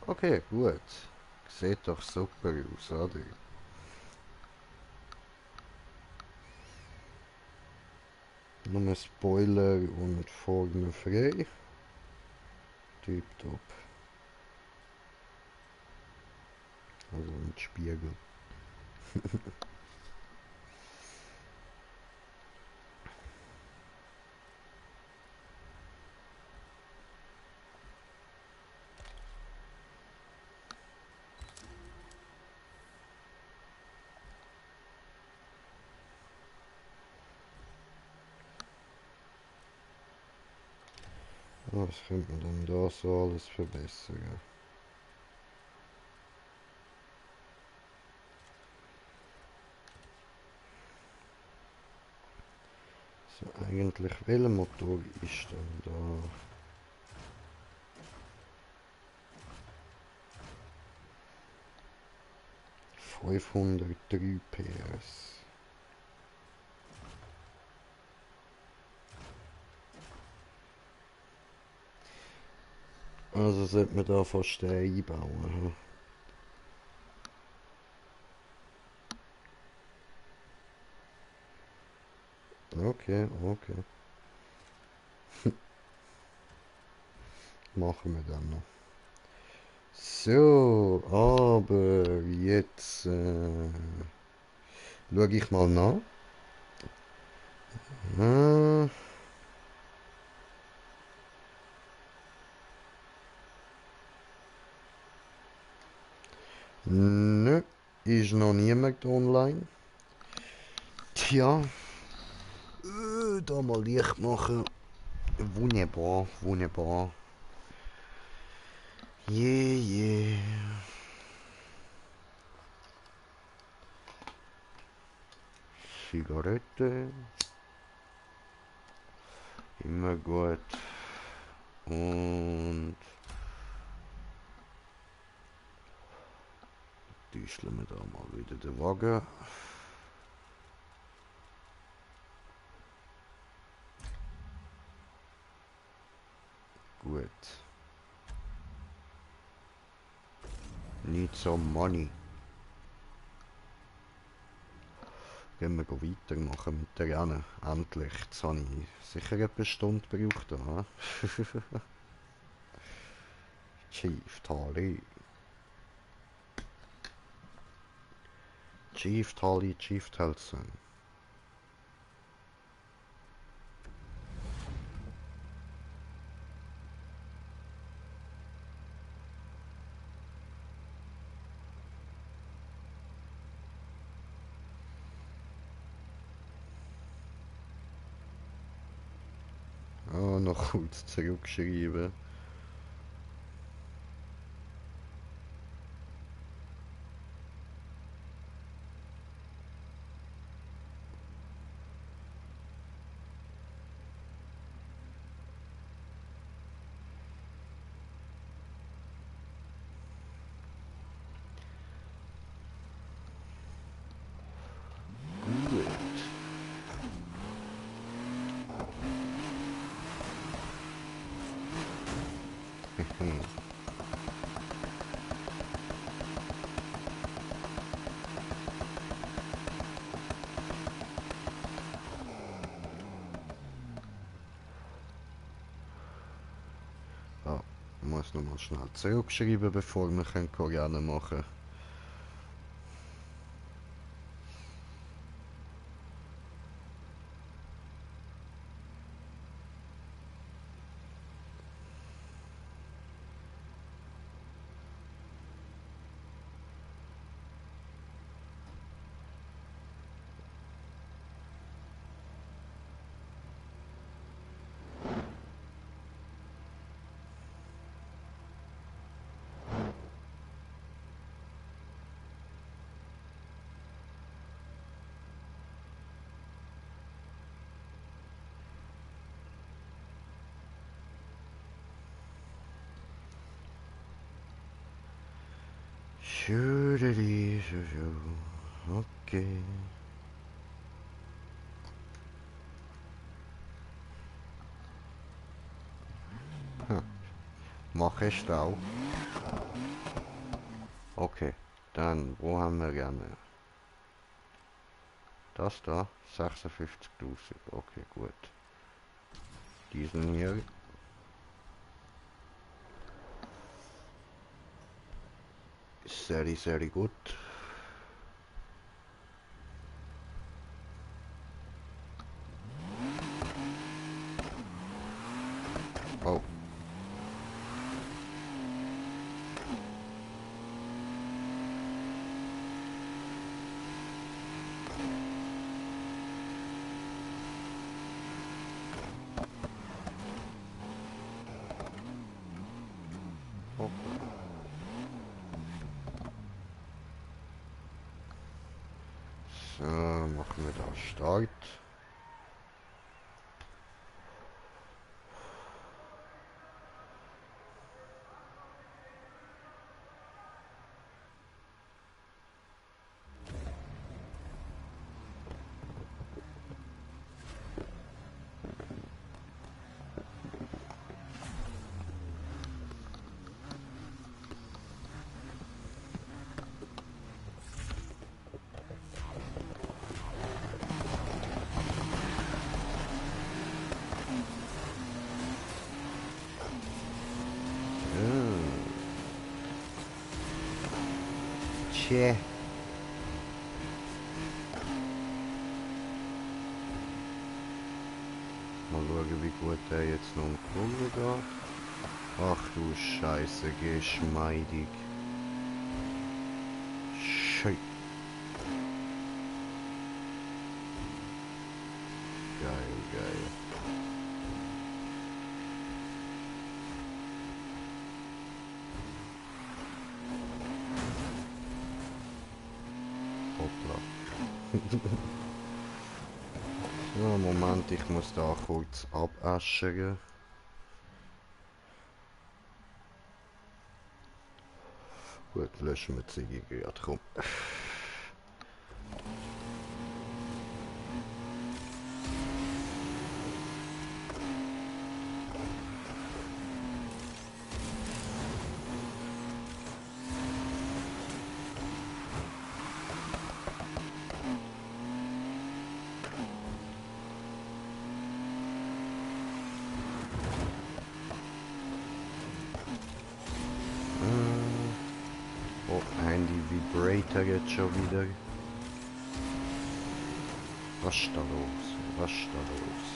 Okay, gut. Sieht doch super aus, oder? Nur Spoiler und Formen frei. Tipptopp. Also ein Spiegel. Was könnte man denn da so alles verbessern? So, eigentlich, welcher Motor ist denn da? ...503 PS. Also sollte man da fast einbauen. Okay, okay. Machen wir dann noch. So, aber jetzt schaue ich mal nach. Nö, ist noch niemand online. Tja, da mal Licht machen. Wunderbar, wunderbar. Yeah. Zigarette. Immer gut. Und tüscheln wir da mal wieder den Wagen. Gut. Nicht so money. Gehen wir weitermachen mit der Rennen. Endlich. Jetzt habe ich sicher etwa eine Stunde gebraucht. Da. Chief Tali. Chief Tali, Chief Telson. Oh, noch kurz zurückschreiben. Ja, muss nochmal schnell zurückschreiben, bevor wir Koreaner machen können. Okay. Mache ich auch. Okay, dann, wo haben wir gerne? Das da, 56.000. Okay, gut. Diesen hier. Sehr, sehr gut. Oh. So, machen wir da Start. Tja. Mal schauen, wie gut der jetzt noch eine Kurve geht. Ach du Scheiße, geschmeidig. Scheiße. Geil, geil. Hoppla. So, Moment, ich muss da kurz abäschern. Gut, löschen wir die Ziege gerade, komm. Oh, Handy Vibrator jetzt schon wieder. Was ist da los? Was ist da los?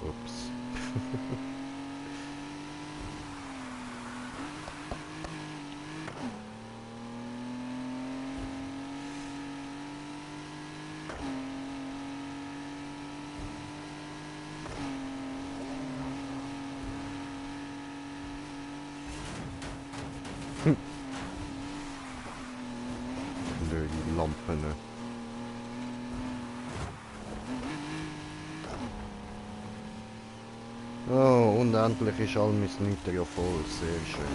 Ups. Die Lampen. Oh, und endlich ist all mein Nüter ja voll. Sehr schön.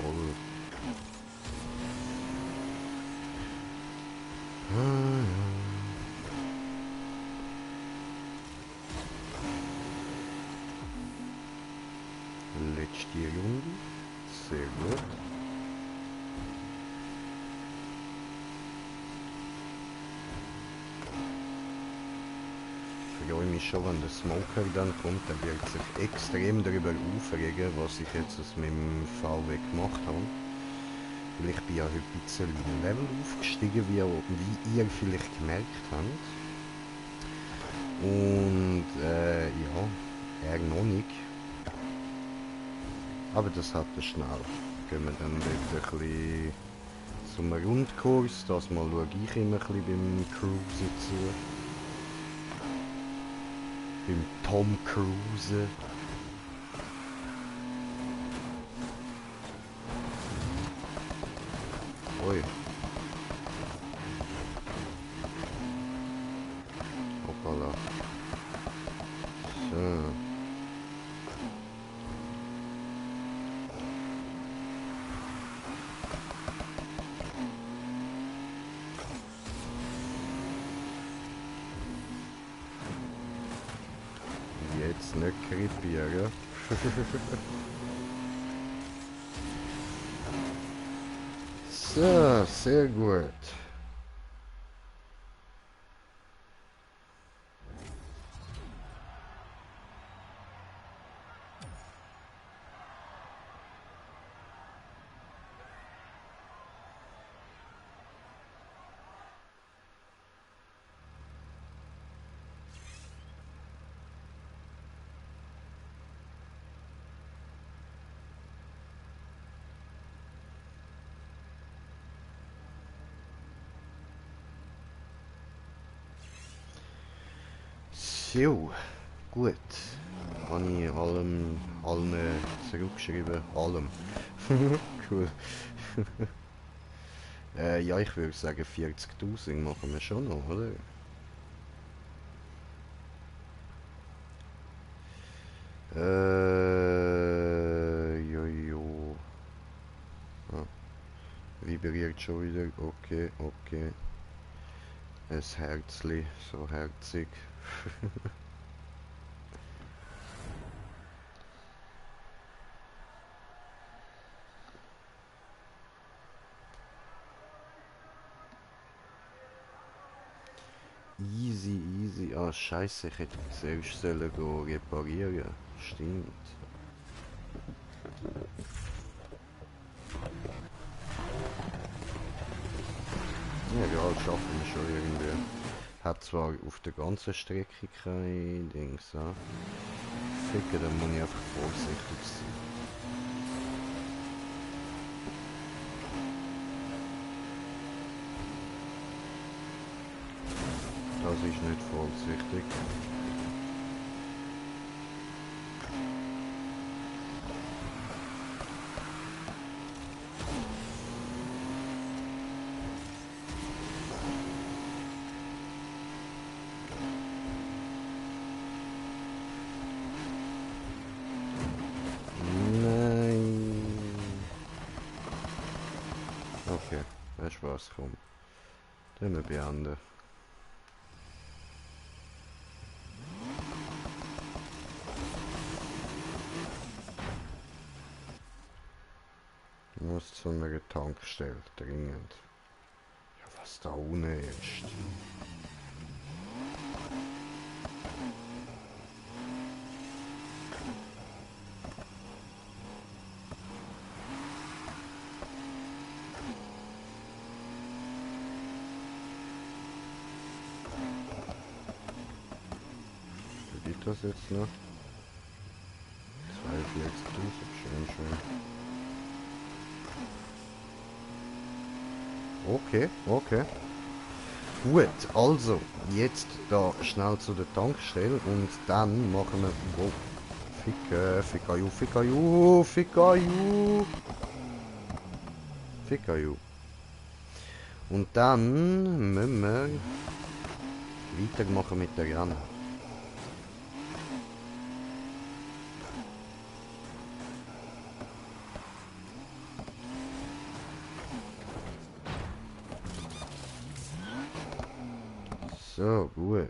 Toll. Letzte Runde. Sehr gut. Ich freue mich schon, wenn der Smoker dann kommt. Der wird sich extrem darüber aufregen, was ich jetzt aus meinem VW gemacht habe. Weil ich bin ja heute ein bisschen im Level aufgestiegen, wie ihr vielleicht gemerkt habt. Und ja, er noch nicht. Aber das hat er schnell. Gehen wir dann dort ein bisschen zum Rundkurs. Das mal schaue ich immer ein bisschen beim Cruisen zu. Beim Tom Cruise. Ui. Hoppala. So. Jetzt nicht krepieren. So, sehr gut. So, gut. Habe ich allen zurückgeschrieben. Allem. Cool. Ja, ich würde sagen 40.000 machen wir schon noch, oder? Jojo. Ah, vibriert schon wieder. Okay, okay. Ein Herzli, so herzig. Easy, easy. Ah, scheiße, ich hätte zuerst sollen gehen reparieren. Stimmt. Ja, das schaffen wir schon irgendwie. Hat zwar auf der ganzen Strecke kein Dings, ja. Ficken, dann muss ich einfach vorsichtig sein. Das ist nicht vorsichtig. Okay, weißt du was, komm. Dann wir beenden. zu einer Tankstelle, dringend. Ja, was da unten ist. Wie geht das jetzt noch? 42.000, schön, schön. Okay, okay. Gut, also, jetzt da schnell zu der Tankstelle und dann machen wir... Wow, Ficka, Ficka. Und dann müssen wir weitermachen mit der Rennen. So, gut.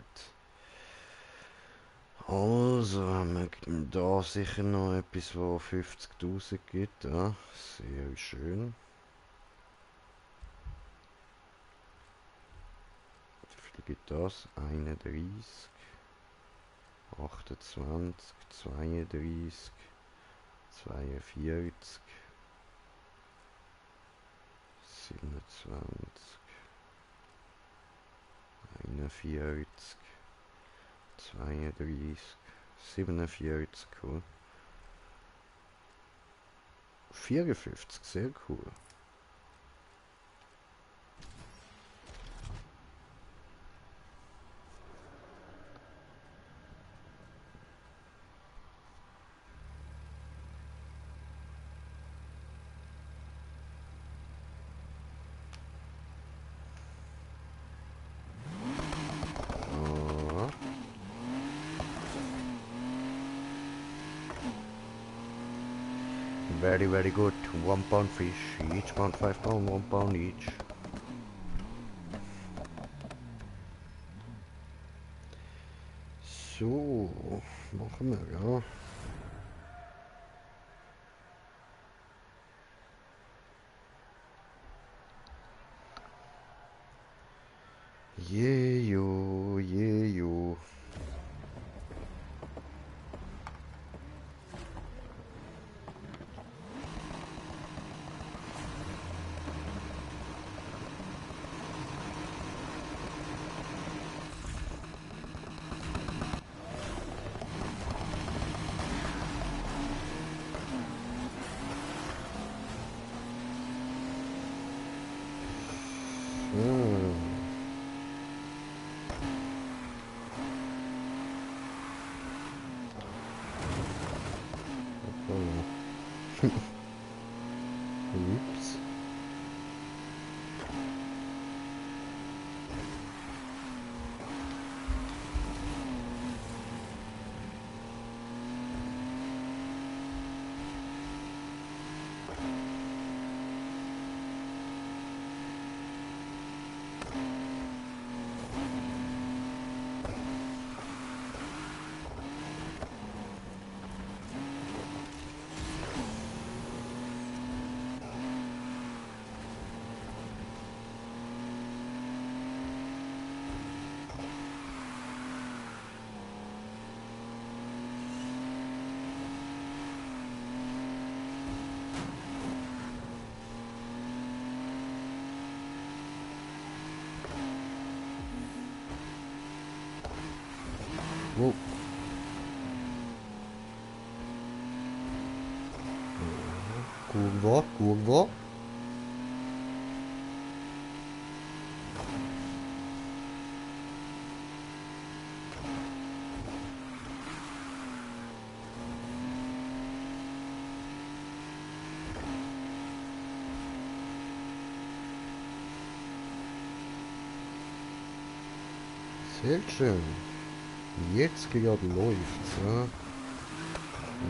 Also haben wir da sicher noch etwas, was 50.000 gibt. Ja, sehr schön. Wie viel gibt das? 31, 28, 32, 42, 27, 41, 32, 47, cool. 54, sehr cool. Ah. Very, very good. 1 pound fish, each pound 5 pound, 1 pound each. So, machen wir, ja. Jejo, jejo. Hm. Ups. Wow. Kurwa, kurwa. Sehr schön. Jetzt gerade läuft's, ja.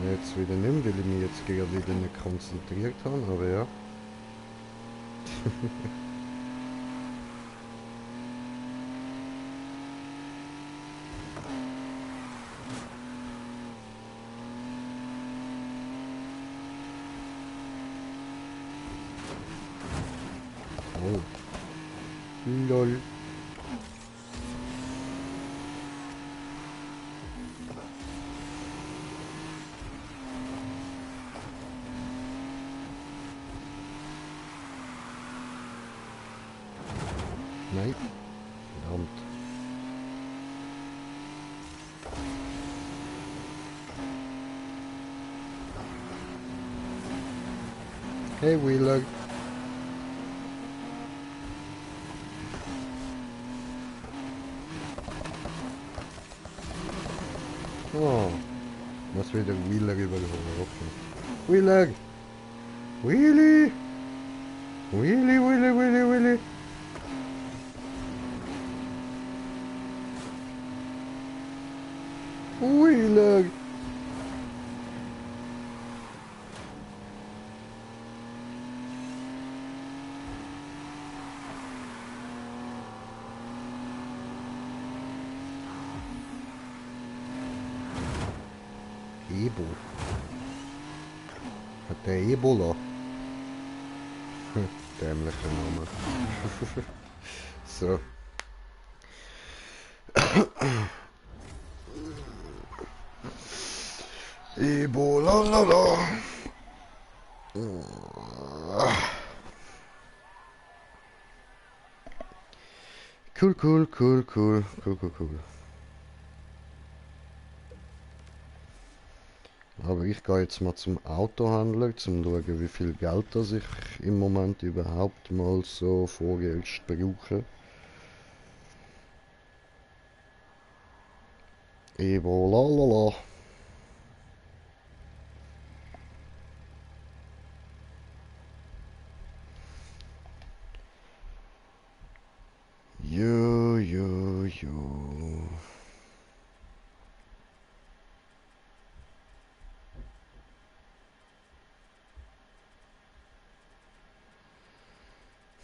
Jetzt wieder nicht mehr, weil ich mich jetzt gerade wieder nicht konzentriert habe, aber ja. Verdammt. Hey Wheeler. Oh, muss wieder Wheeler überholen. Okay. Wheeler! Wheelie! Wheelie, Wheelie, Wheelie, Wheelie! Wheeler! Ebo. Hat der Ebola? Dämlicher Name. So. Ebola, la la. Cool, cool, cool, cool, cool, cool, cool. Aber ich gehe jetzt mal zum Autohändler, um zu schauen, wie viel Geld das ich im Moment überhaupt mal so vorerst brauche. Ebola, la la. Jo, jo, jo.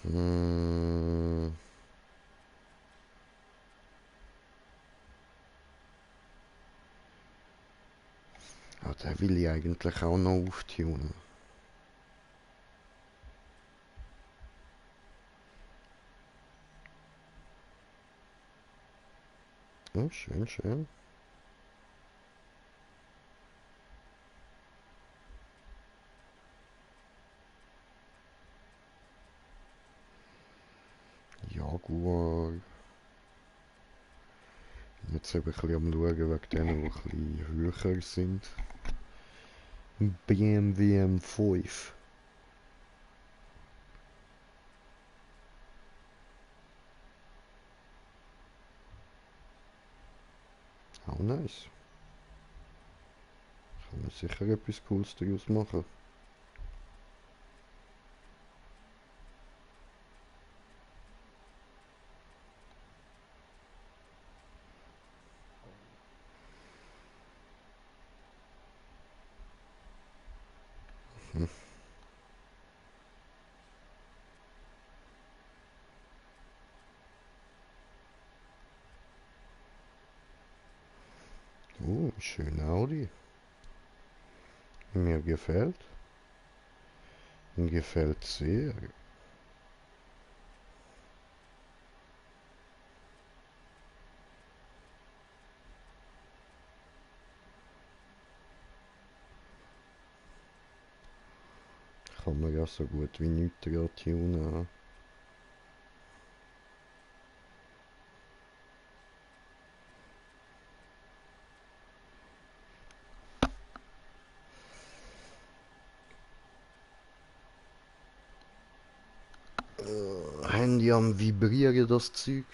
Hm. Ja, den will ich eigentlich auch noch auftunen. Oh, schön, schön. Jaguar. Jetzt eben ein bisschen am Schauen wegen denen, die ein bisschen höher sind. BMW M5. Auch nice. Kann man sicher etwas Cooles daraus machen. Hm. Schöner Audi. Mir gefällt. Mir gefällt sehr. Kann man ja so gut wie nichts daran tunen. Handy am Vibrieren, das Zeug.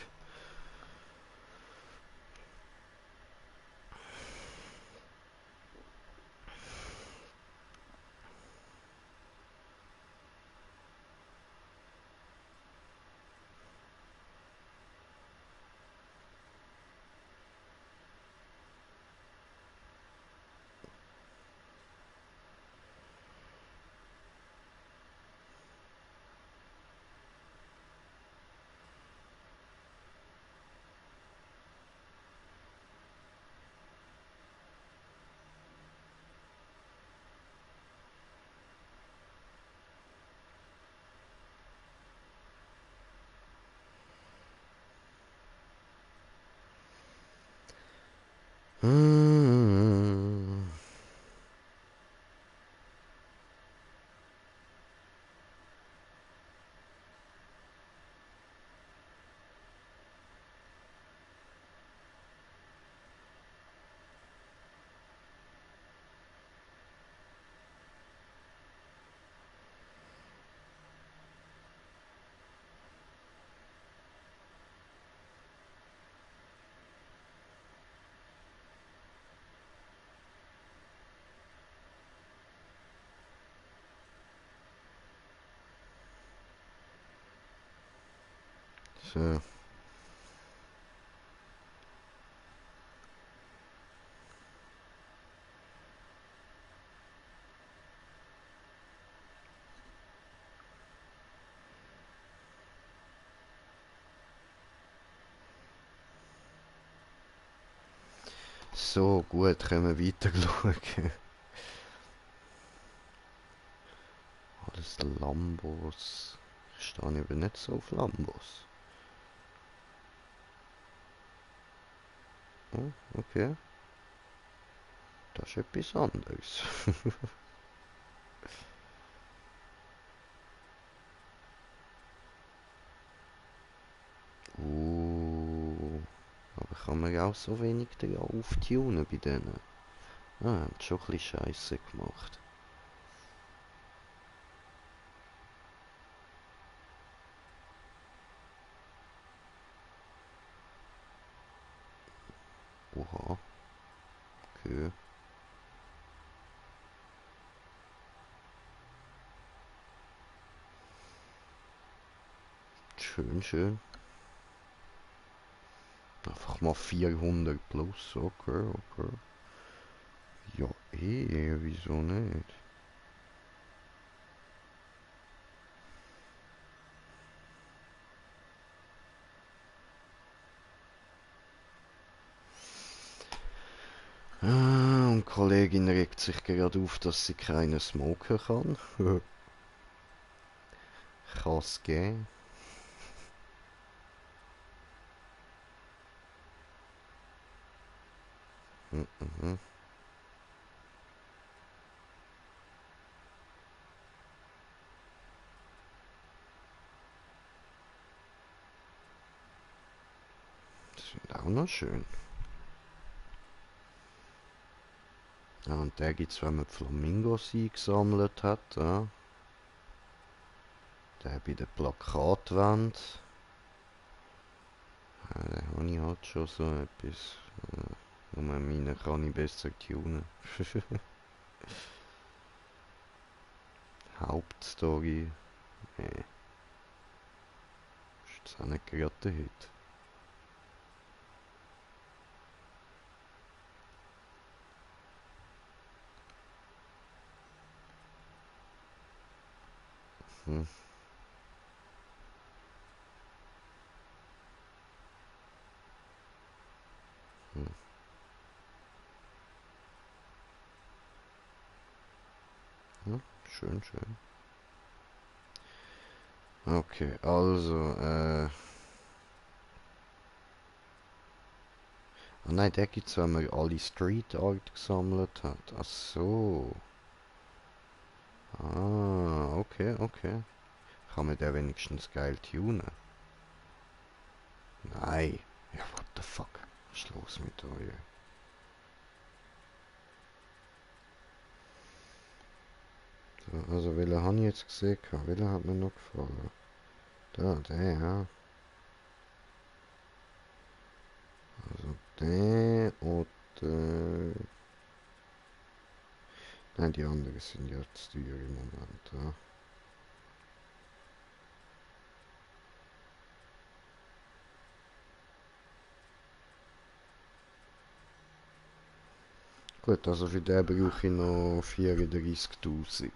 Hm. So. So, gut, können wir weiter schauen. Alles Lambos. Ich stehe eben nicht so auf Lambos. Oh, okay. Das ist etwas anderes. Aber kann man ja auch so wenig da auftunen bei denen. Ah, haben schon ein bisschen Scheisse gemacht. Oha, okay. Schön, schön. Einfach mal 400 plus, okay, okay. Ja, wieso nicht? Ah, und die Kollegin regt sich gerade auf, dass sie keinen smoken kann. Kann es geben. Mhm. Das sind auch noch schön. Ja, und der gibt's, wenn man die Flamingos eingesammelt hat, ja. Der bei der Plakatwand. Ja, den habe ich halt schon so etwas. Nur meine kann ich besser tunen. Hauptstory. Nee. Ist jetzt auch nicht gerade der Hit. Hm. Hm. Ja, schön, schön. Okay, also, ah nein, der gibt's, wenn man alle Street Art gesammelt hat. Ach so. Ah, okay, okay. Kann man den wenigstens geil tunen? Nein. Ja, what the fuck? Was ist los mit euch? So, also, welchen habe ich jetzt gesehen? Welcher hat mir noch gefallen? Da, der, ja. Also, der oder... Nein, die anderen sind ja zu teuer im Moment, ja. Gut, also für den brauche ich noch 34.000.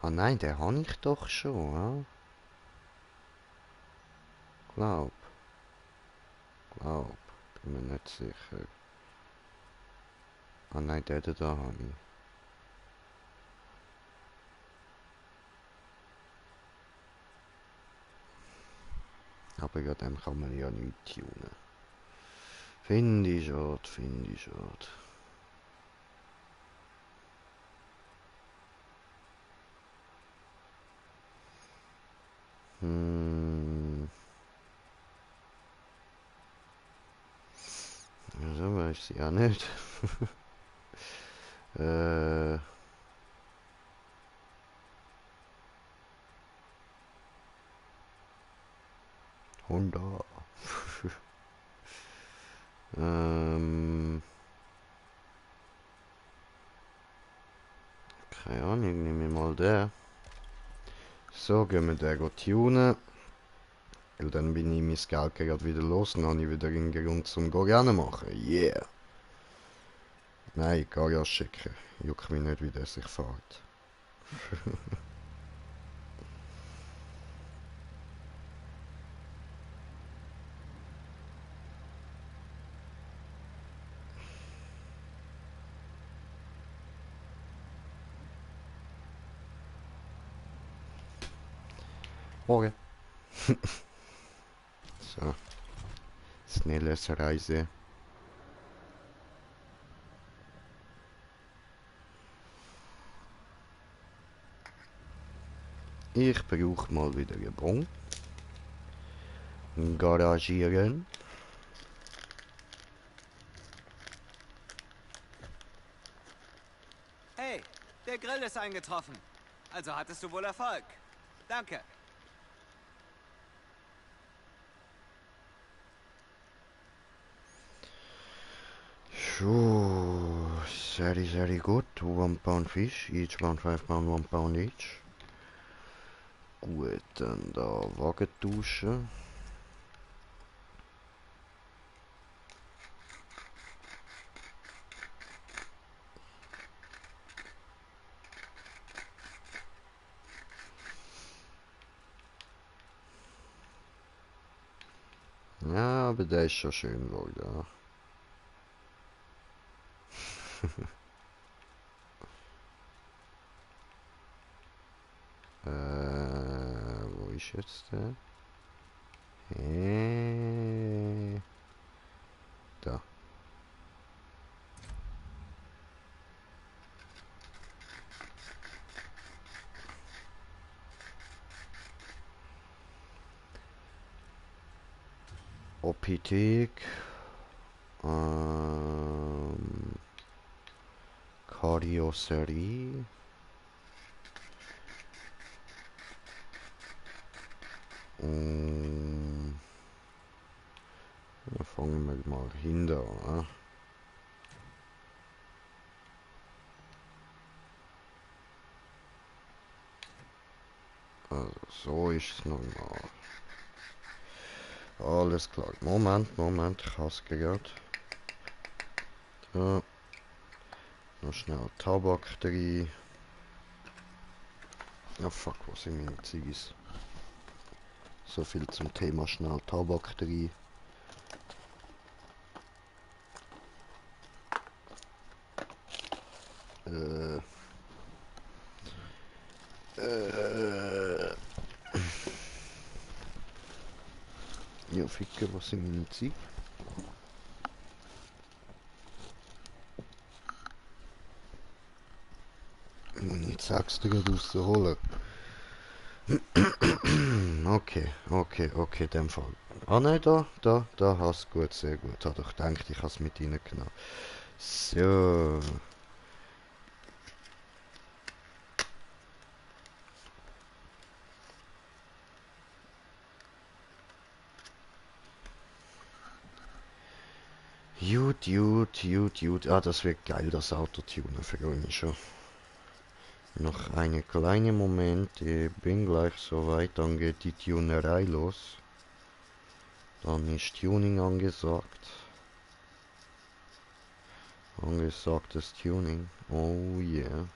Ah nein, den habe ich doch schon, ja? Glaub, glaub. Bin mir nicht sicher. Ah nein, den da habe ich. Aber ja, dem kann man ja nicht tunen. Finde ich schade, finde ich schade. Also, was weiß ich auch nicht. 100. Keine Ahnung, nehme ich mal den. So, gehen wir den tunen. Weil dann bin ich mein Geld gerade wieder los und dann habe ich wieder einen Grund zum Garage machen. Yeah! Nein, Garage schicken. Juckt mich nicht, wie der sich fährt. Morgen. So. Schnelles Reise. Ich brauche mal wieder einen Bon. Garagieren. Hey, der Grill ist eingetroffen. Also hattest du wohl Erfolg. Danke. So, very good. 1 pound fish, each pound 5 pound, 1 pound each. Gut, dann da Wagen tauschen. Ja, aber der ist schon schön geworden. Wo ist jetzt der? Da. Opithek. Karosserie. Ja, fangen wir mal hinter an. Also so ist es normal. Alles klar. Moment, ich hab's gehört. Da. Noch schnell Tabak drin. Ja fuck, wo sind meine Ziggis? So viel zum Thema schnell Tabak drin. Ja, ficke, was sind meine Ziggis? Ich sag's dir gerade rauszuholen. Okay, dem Fall. Ah nein, da hast du gut, sehr gut. Hat doch gedacht, ich has mit reingenommen. So. Gut. Ah, das wird geil, das Autotunen, freue mich schon. Noch einen kleinen Moment, ich bin gleich soweit, dann geht die Tunerei los. Dann ist Tuning angesagt. Angesagtes Tuning, oh yeah.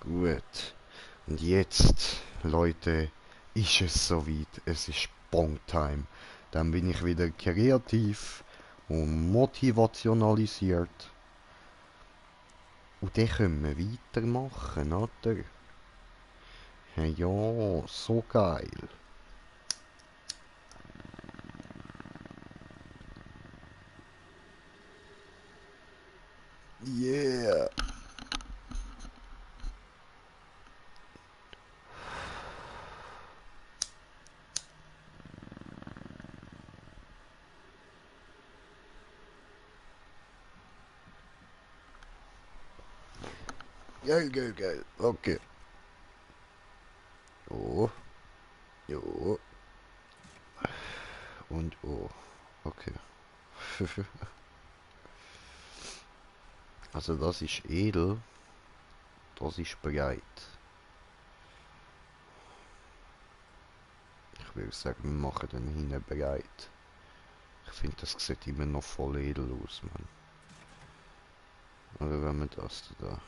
Gut. Und jetzt, Leute, ist es soweit. Es ist Bong-Time. Dann bin ich wieder kreativ und motivationalisiert. Und dann können wir weitermachen, oder? Ja, so geil. Yeah. Geil, geil, geil. Okay. Oh. Jo. Und oh. Okay. Also das ist edel. Das ist bereit. Ich würde sagen, wir machen den hinten bereit. Ich finde, das sieht immer noch voll edel aus, man. Oder wenn wir das da...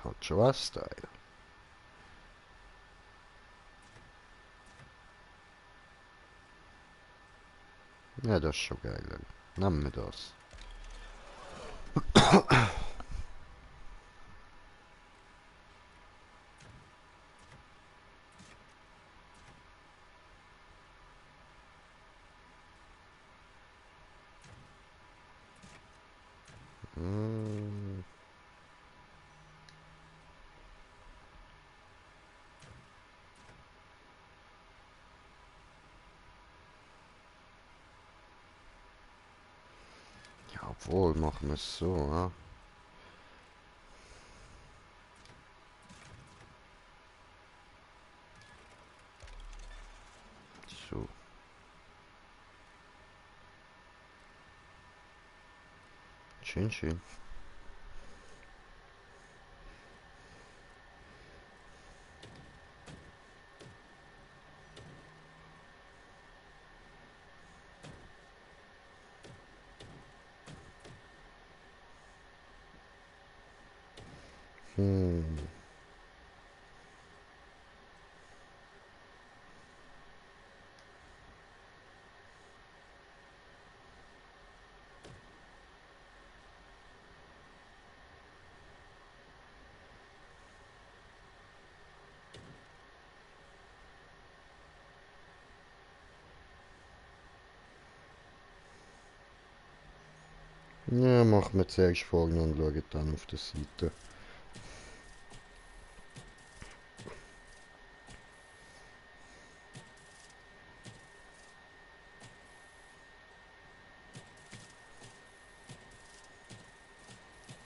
Hat schon was Style. Ja, das ist schon geil. Nehmen wir das. Mm. Ja, obwohl, machen wir es so, ja. So. Schön, schön. Hm. Ja, machen wir zuerst vorne und schauen dann auf der Seite.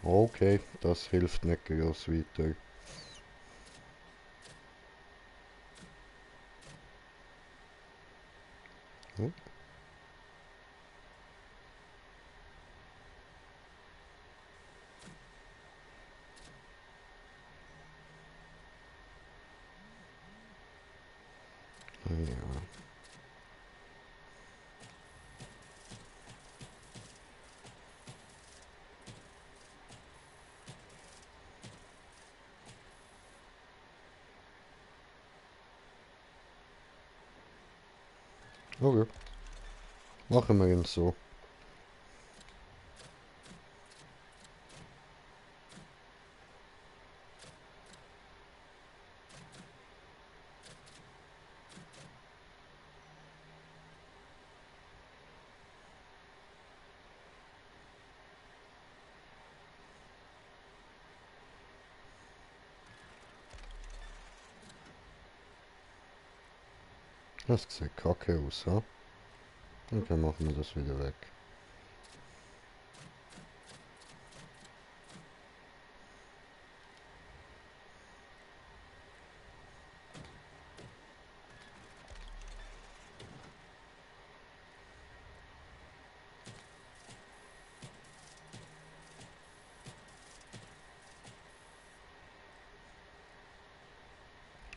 Okay, das hilft nicht groß weiter. Hm? Ja. Okay, machen wir ihn so. Das sieht kacke aus, ha? Okay, machen wir das wieder weg.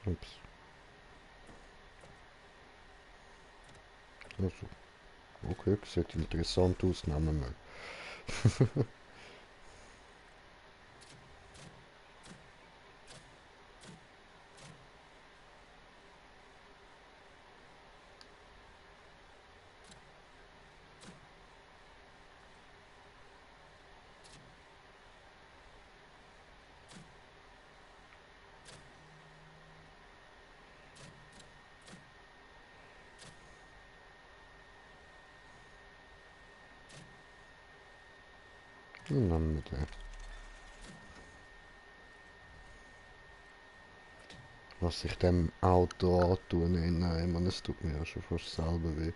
Ups. Also, okay, sieht interessant aus, nehmen wir. Und dann mit der. Was ich dem Auto antun, nein, man, es tut mir ja schon fast selber weh.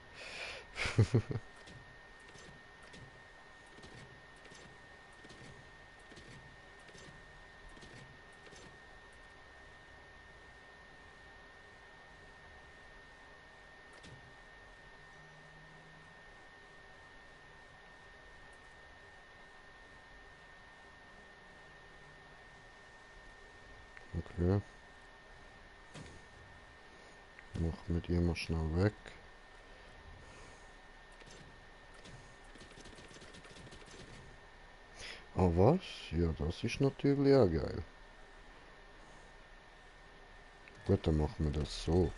Okay. Mach mit ihr mal schnell weg. Ah, was? Ja, das ist natürlich auch geil. Gut, dann machen wir das so.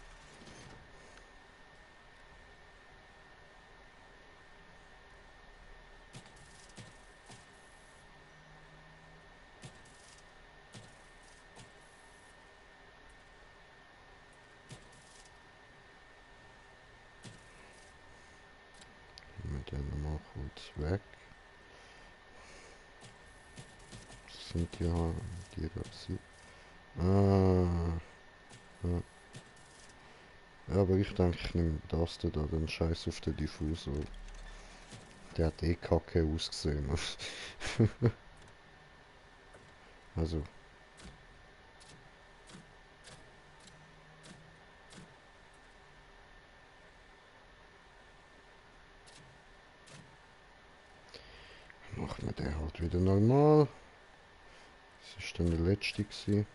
Mit der nochmal kurz weg. Das sind ja die dazu. Ah. Ja. Ja, aber ich denke, ich nehme das da, den Scheiß auf den Diffusor. Der hat eh kacke ausgesehen. Also. Machen wir den halt wieder normal. Das ist dann der letzte gewesen.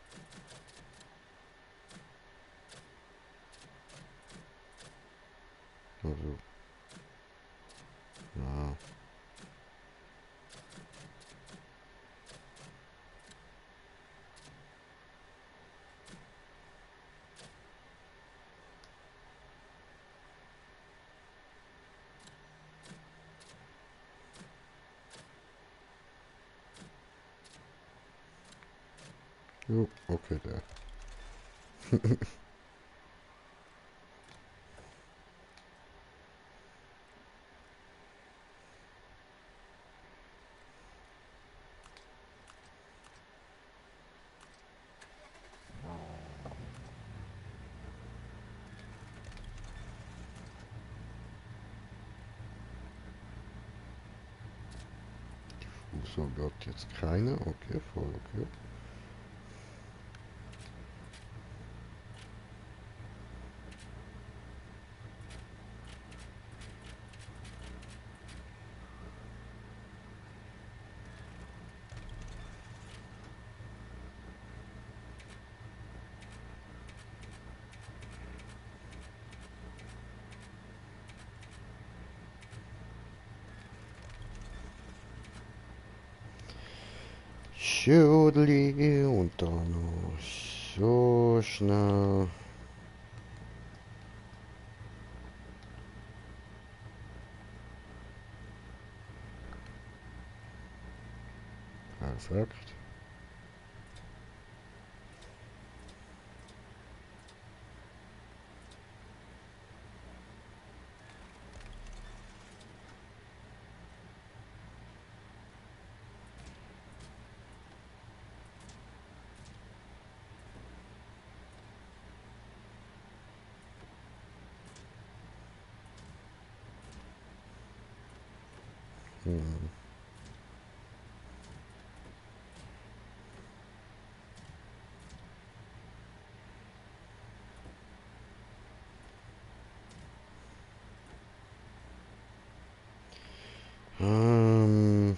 Also. Ja. Jo, okay, der. So, Gott, jetzt keine. Okay, voll okay. Schudli und dann noch so schnell. Perfekt. Hm.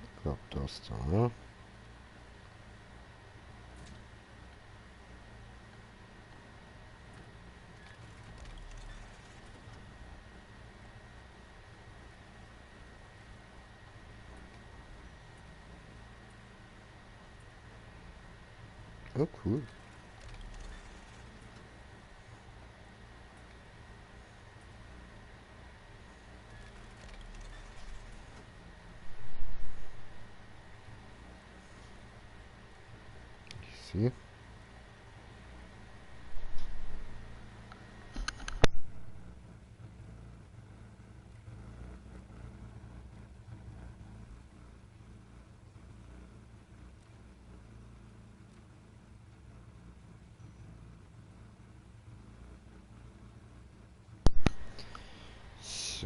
Ich glaube das da. Oh, cool. Ich sehe.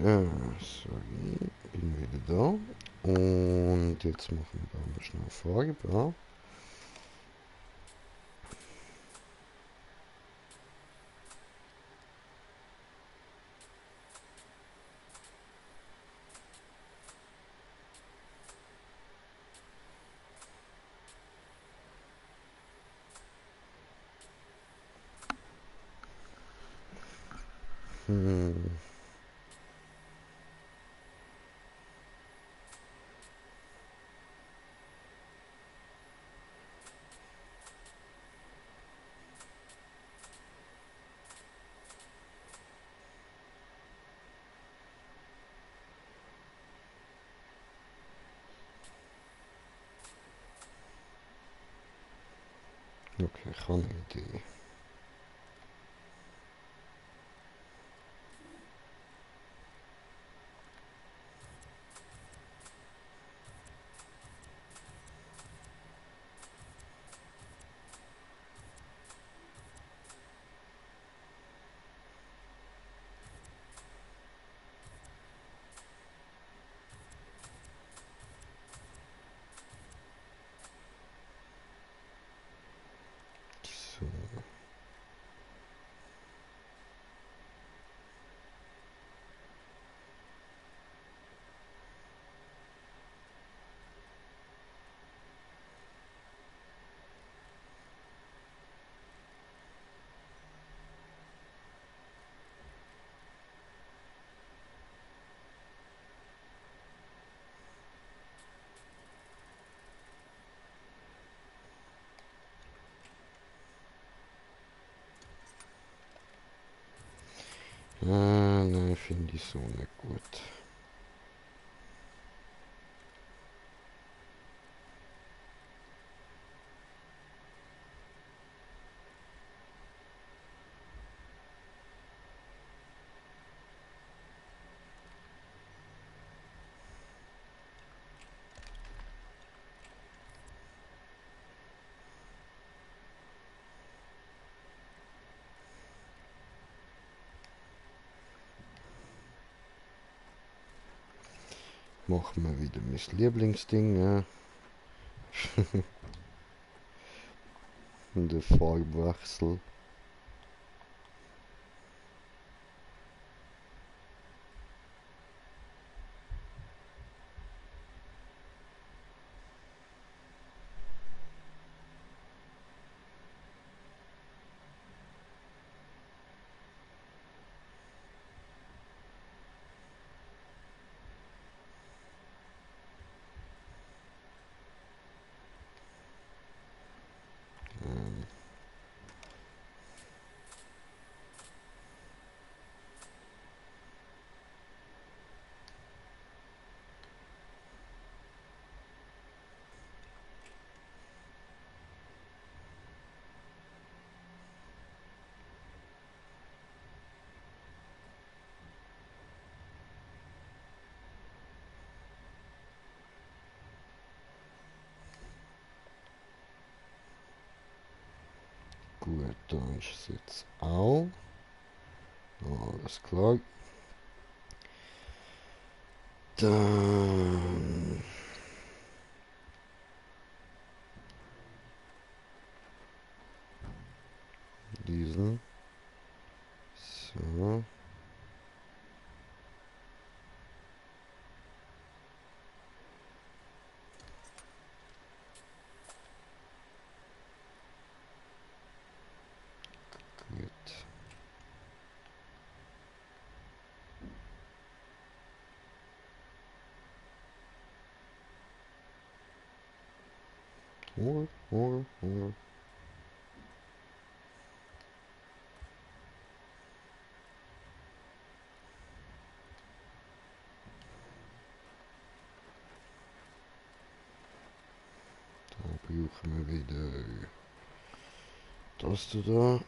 So, sorry, bin wieder da. Und jetzt machen wir da mal schnell Farbe. Ja. Okay, ich habe eine Idee. So. Ah, nein, finde ich so nicht gut. Machen wir wieder mein Lieblingsding, ja. Der Farbwechsel. Gut, da ist es jetzt auch. Alles klar. Dann diesen. So. Gut. Hol. Da brauchen wir wieder das da.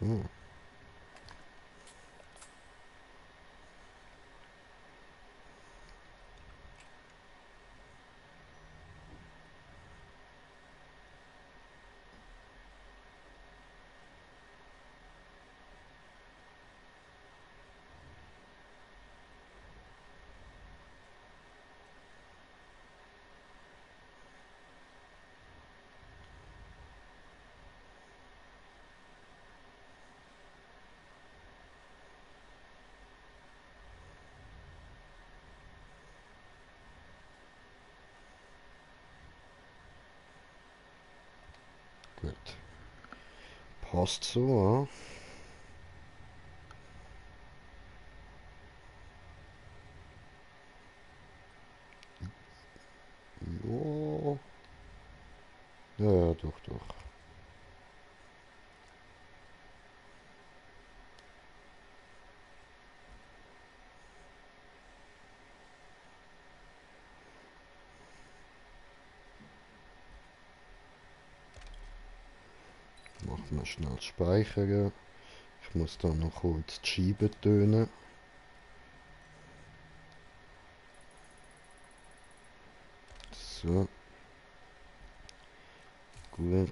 Hm. Gut. Passt so, ja? Jo. Ja, ja, doch, doch. Machen wir schnell speichern. Ich muss dann noch kurz die Scheibe tönen. So. Gut.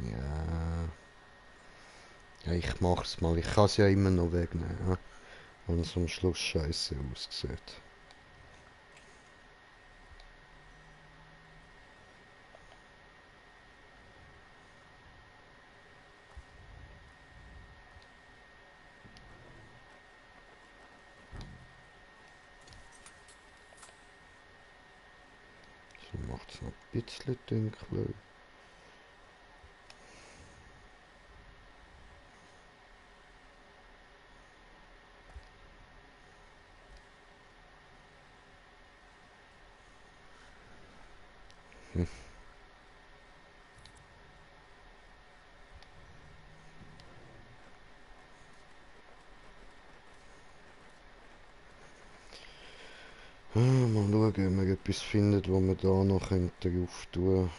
Ja. Ja, ich mach's mal. Ich kann es ja immer noch wegnehmen, ja? Wenn es am Schluss scheiße aussieht. So macht es noch ein bisschen dunkler. Mal schauen, ob wir etwas finden, wo wir da noch drauf tun.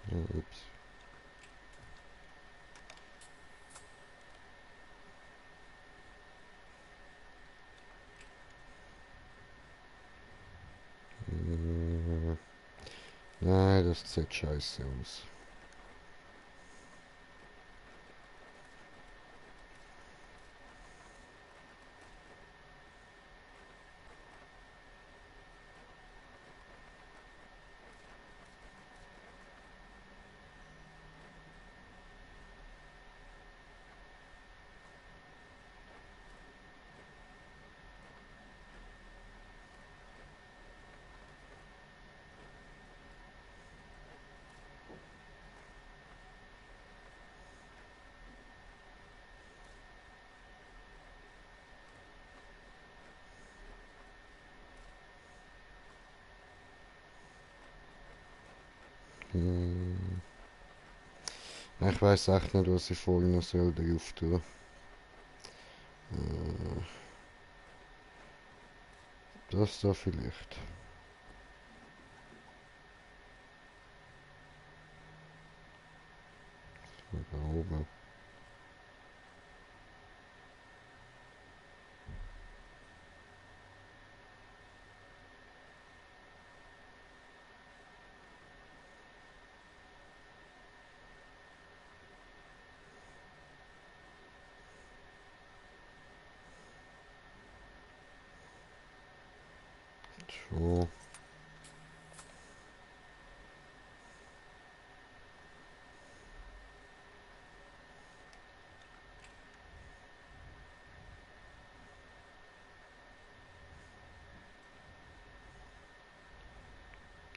Ja, ups. Nein, das sieht scheiße aus. Hm. Ich weiß echt nicht, was ich vorhin noch soll drauf tun. Das da vielleicht. Da oben. So.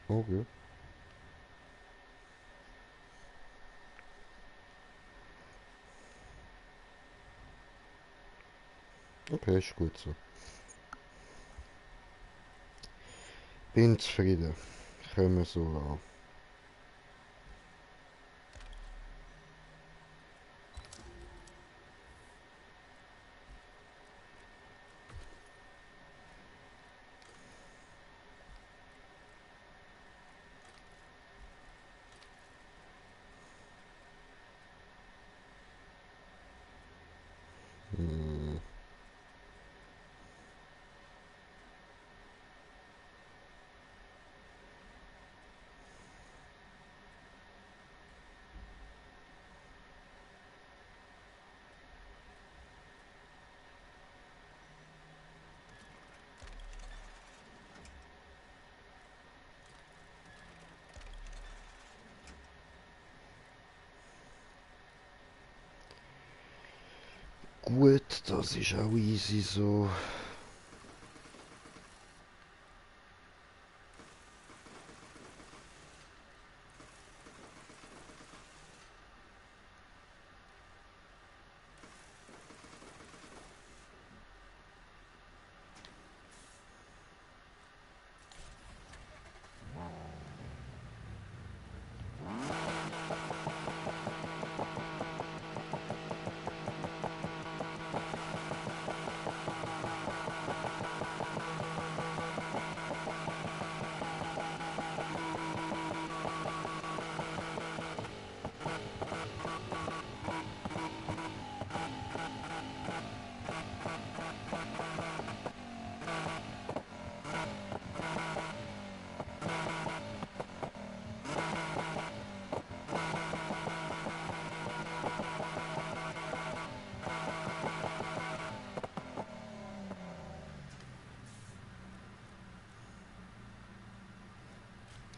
Okay. Okay, ist gut so. Bin zufrieden. Können wir so lassen. Hm. Gut, das ist auch easy so.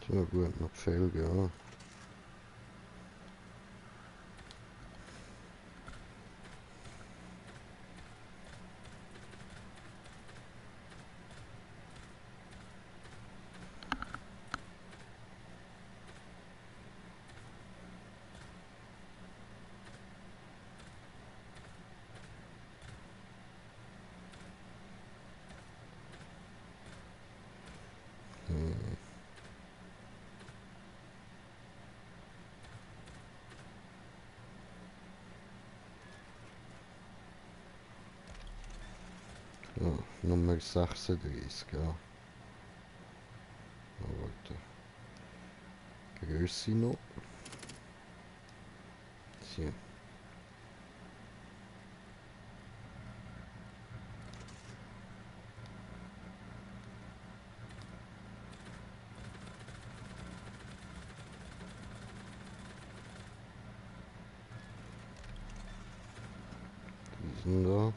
So gut, noch Felge, ja. Ja, Nummer 36, ja. Oh, warte. Größe noch. So. Diesen da.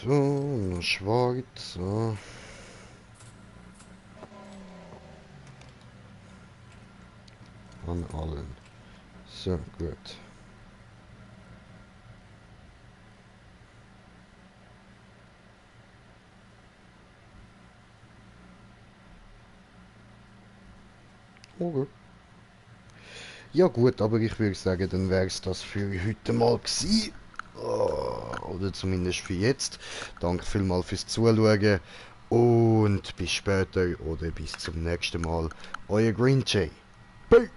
So, noch schwarz, so. An allen. So, gut. Okay. Ja gut, aber ich würde sagen, dann wäre es das für heute mal gewesen. Oder zumindest für jetzt. Danke vielmals fürs Zuschauen. Und bis später oder bis zum nächsten Mal. Euer Green Jay. Peace.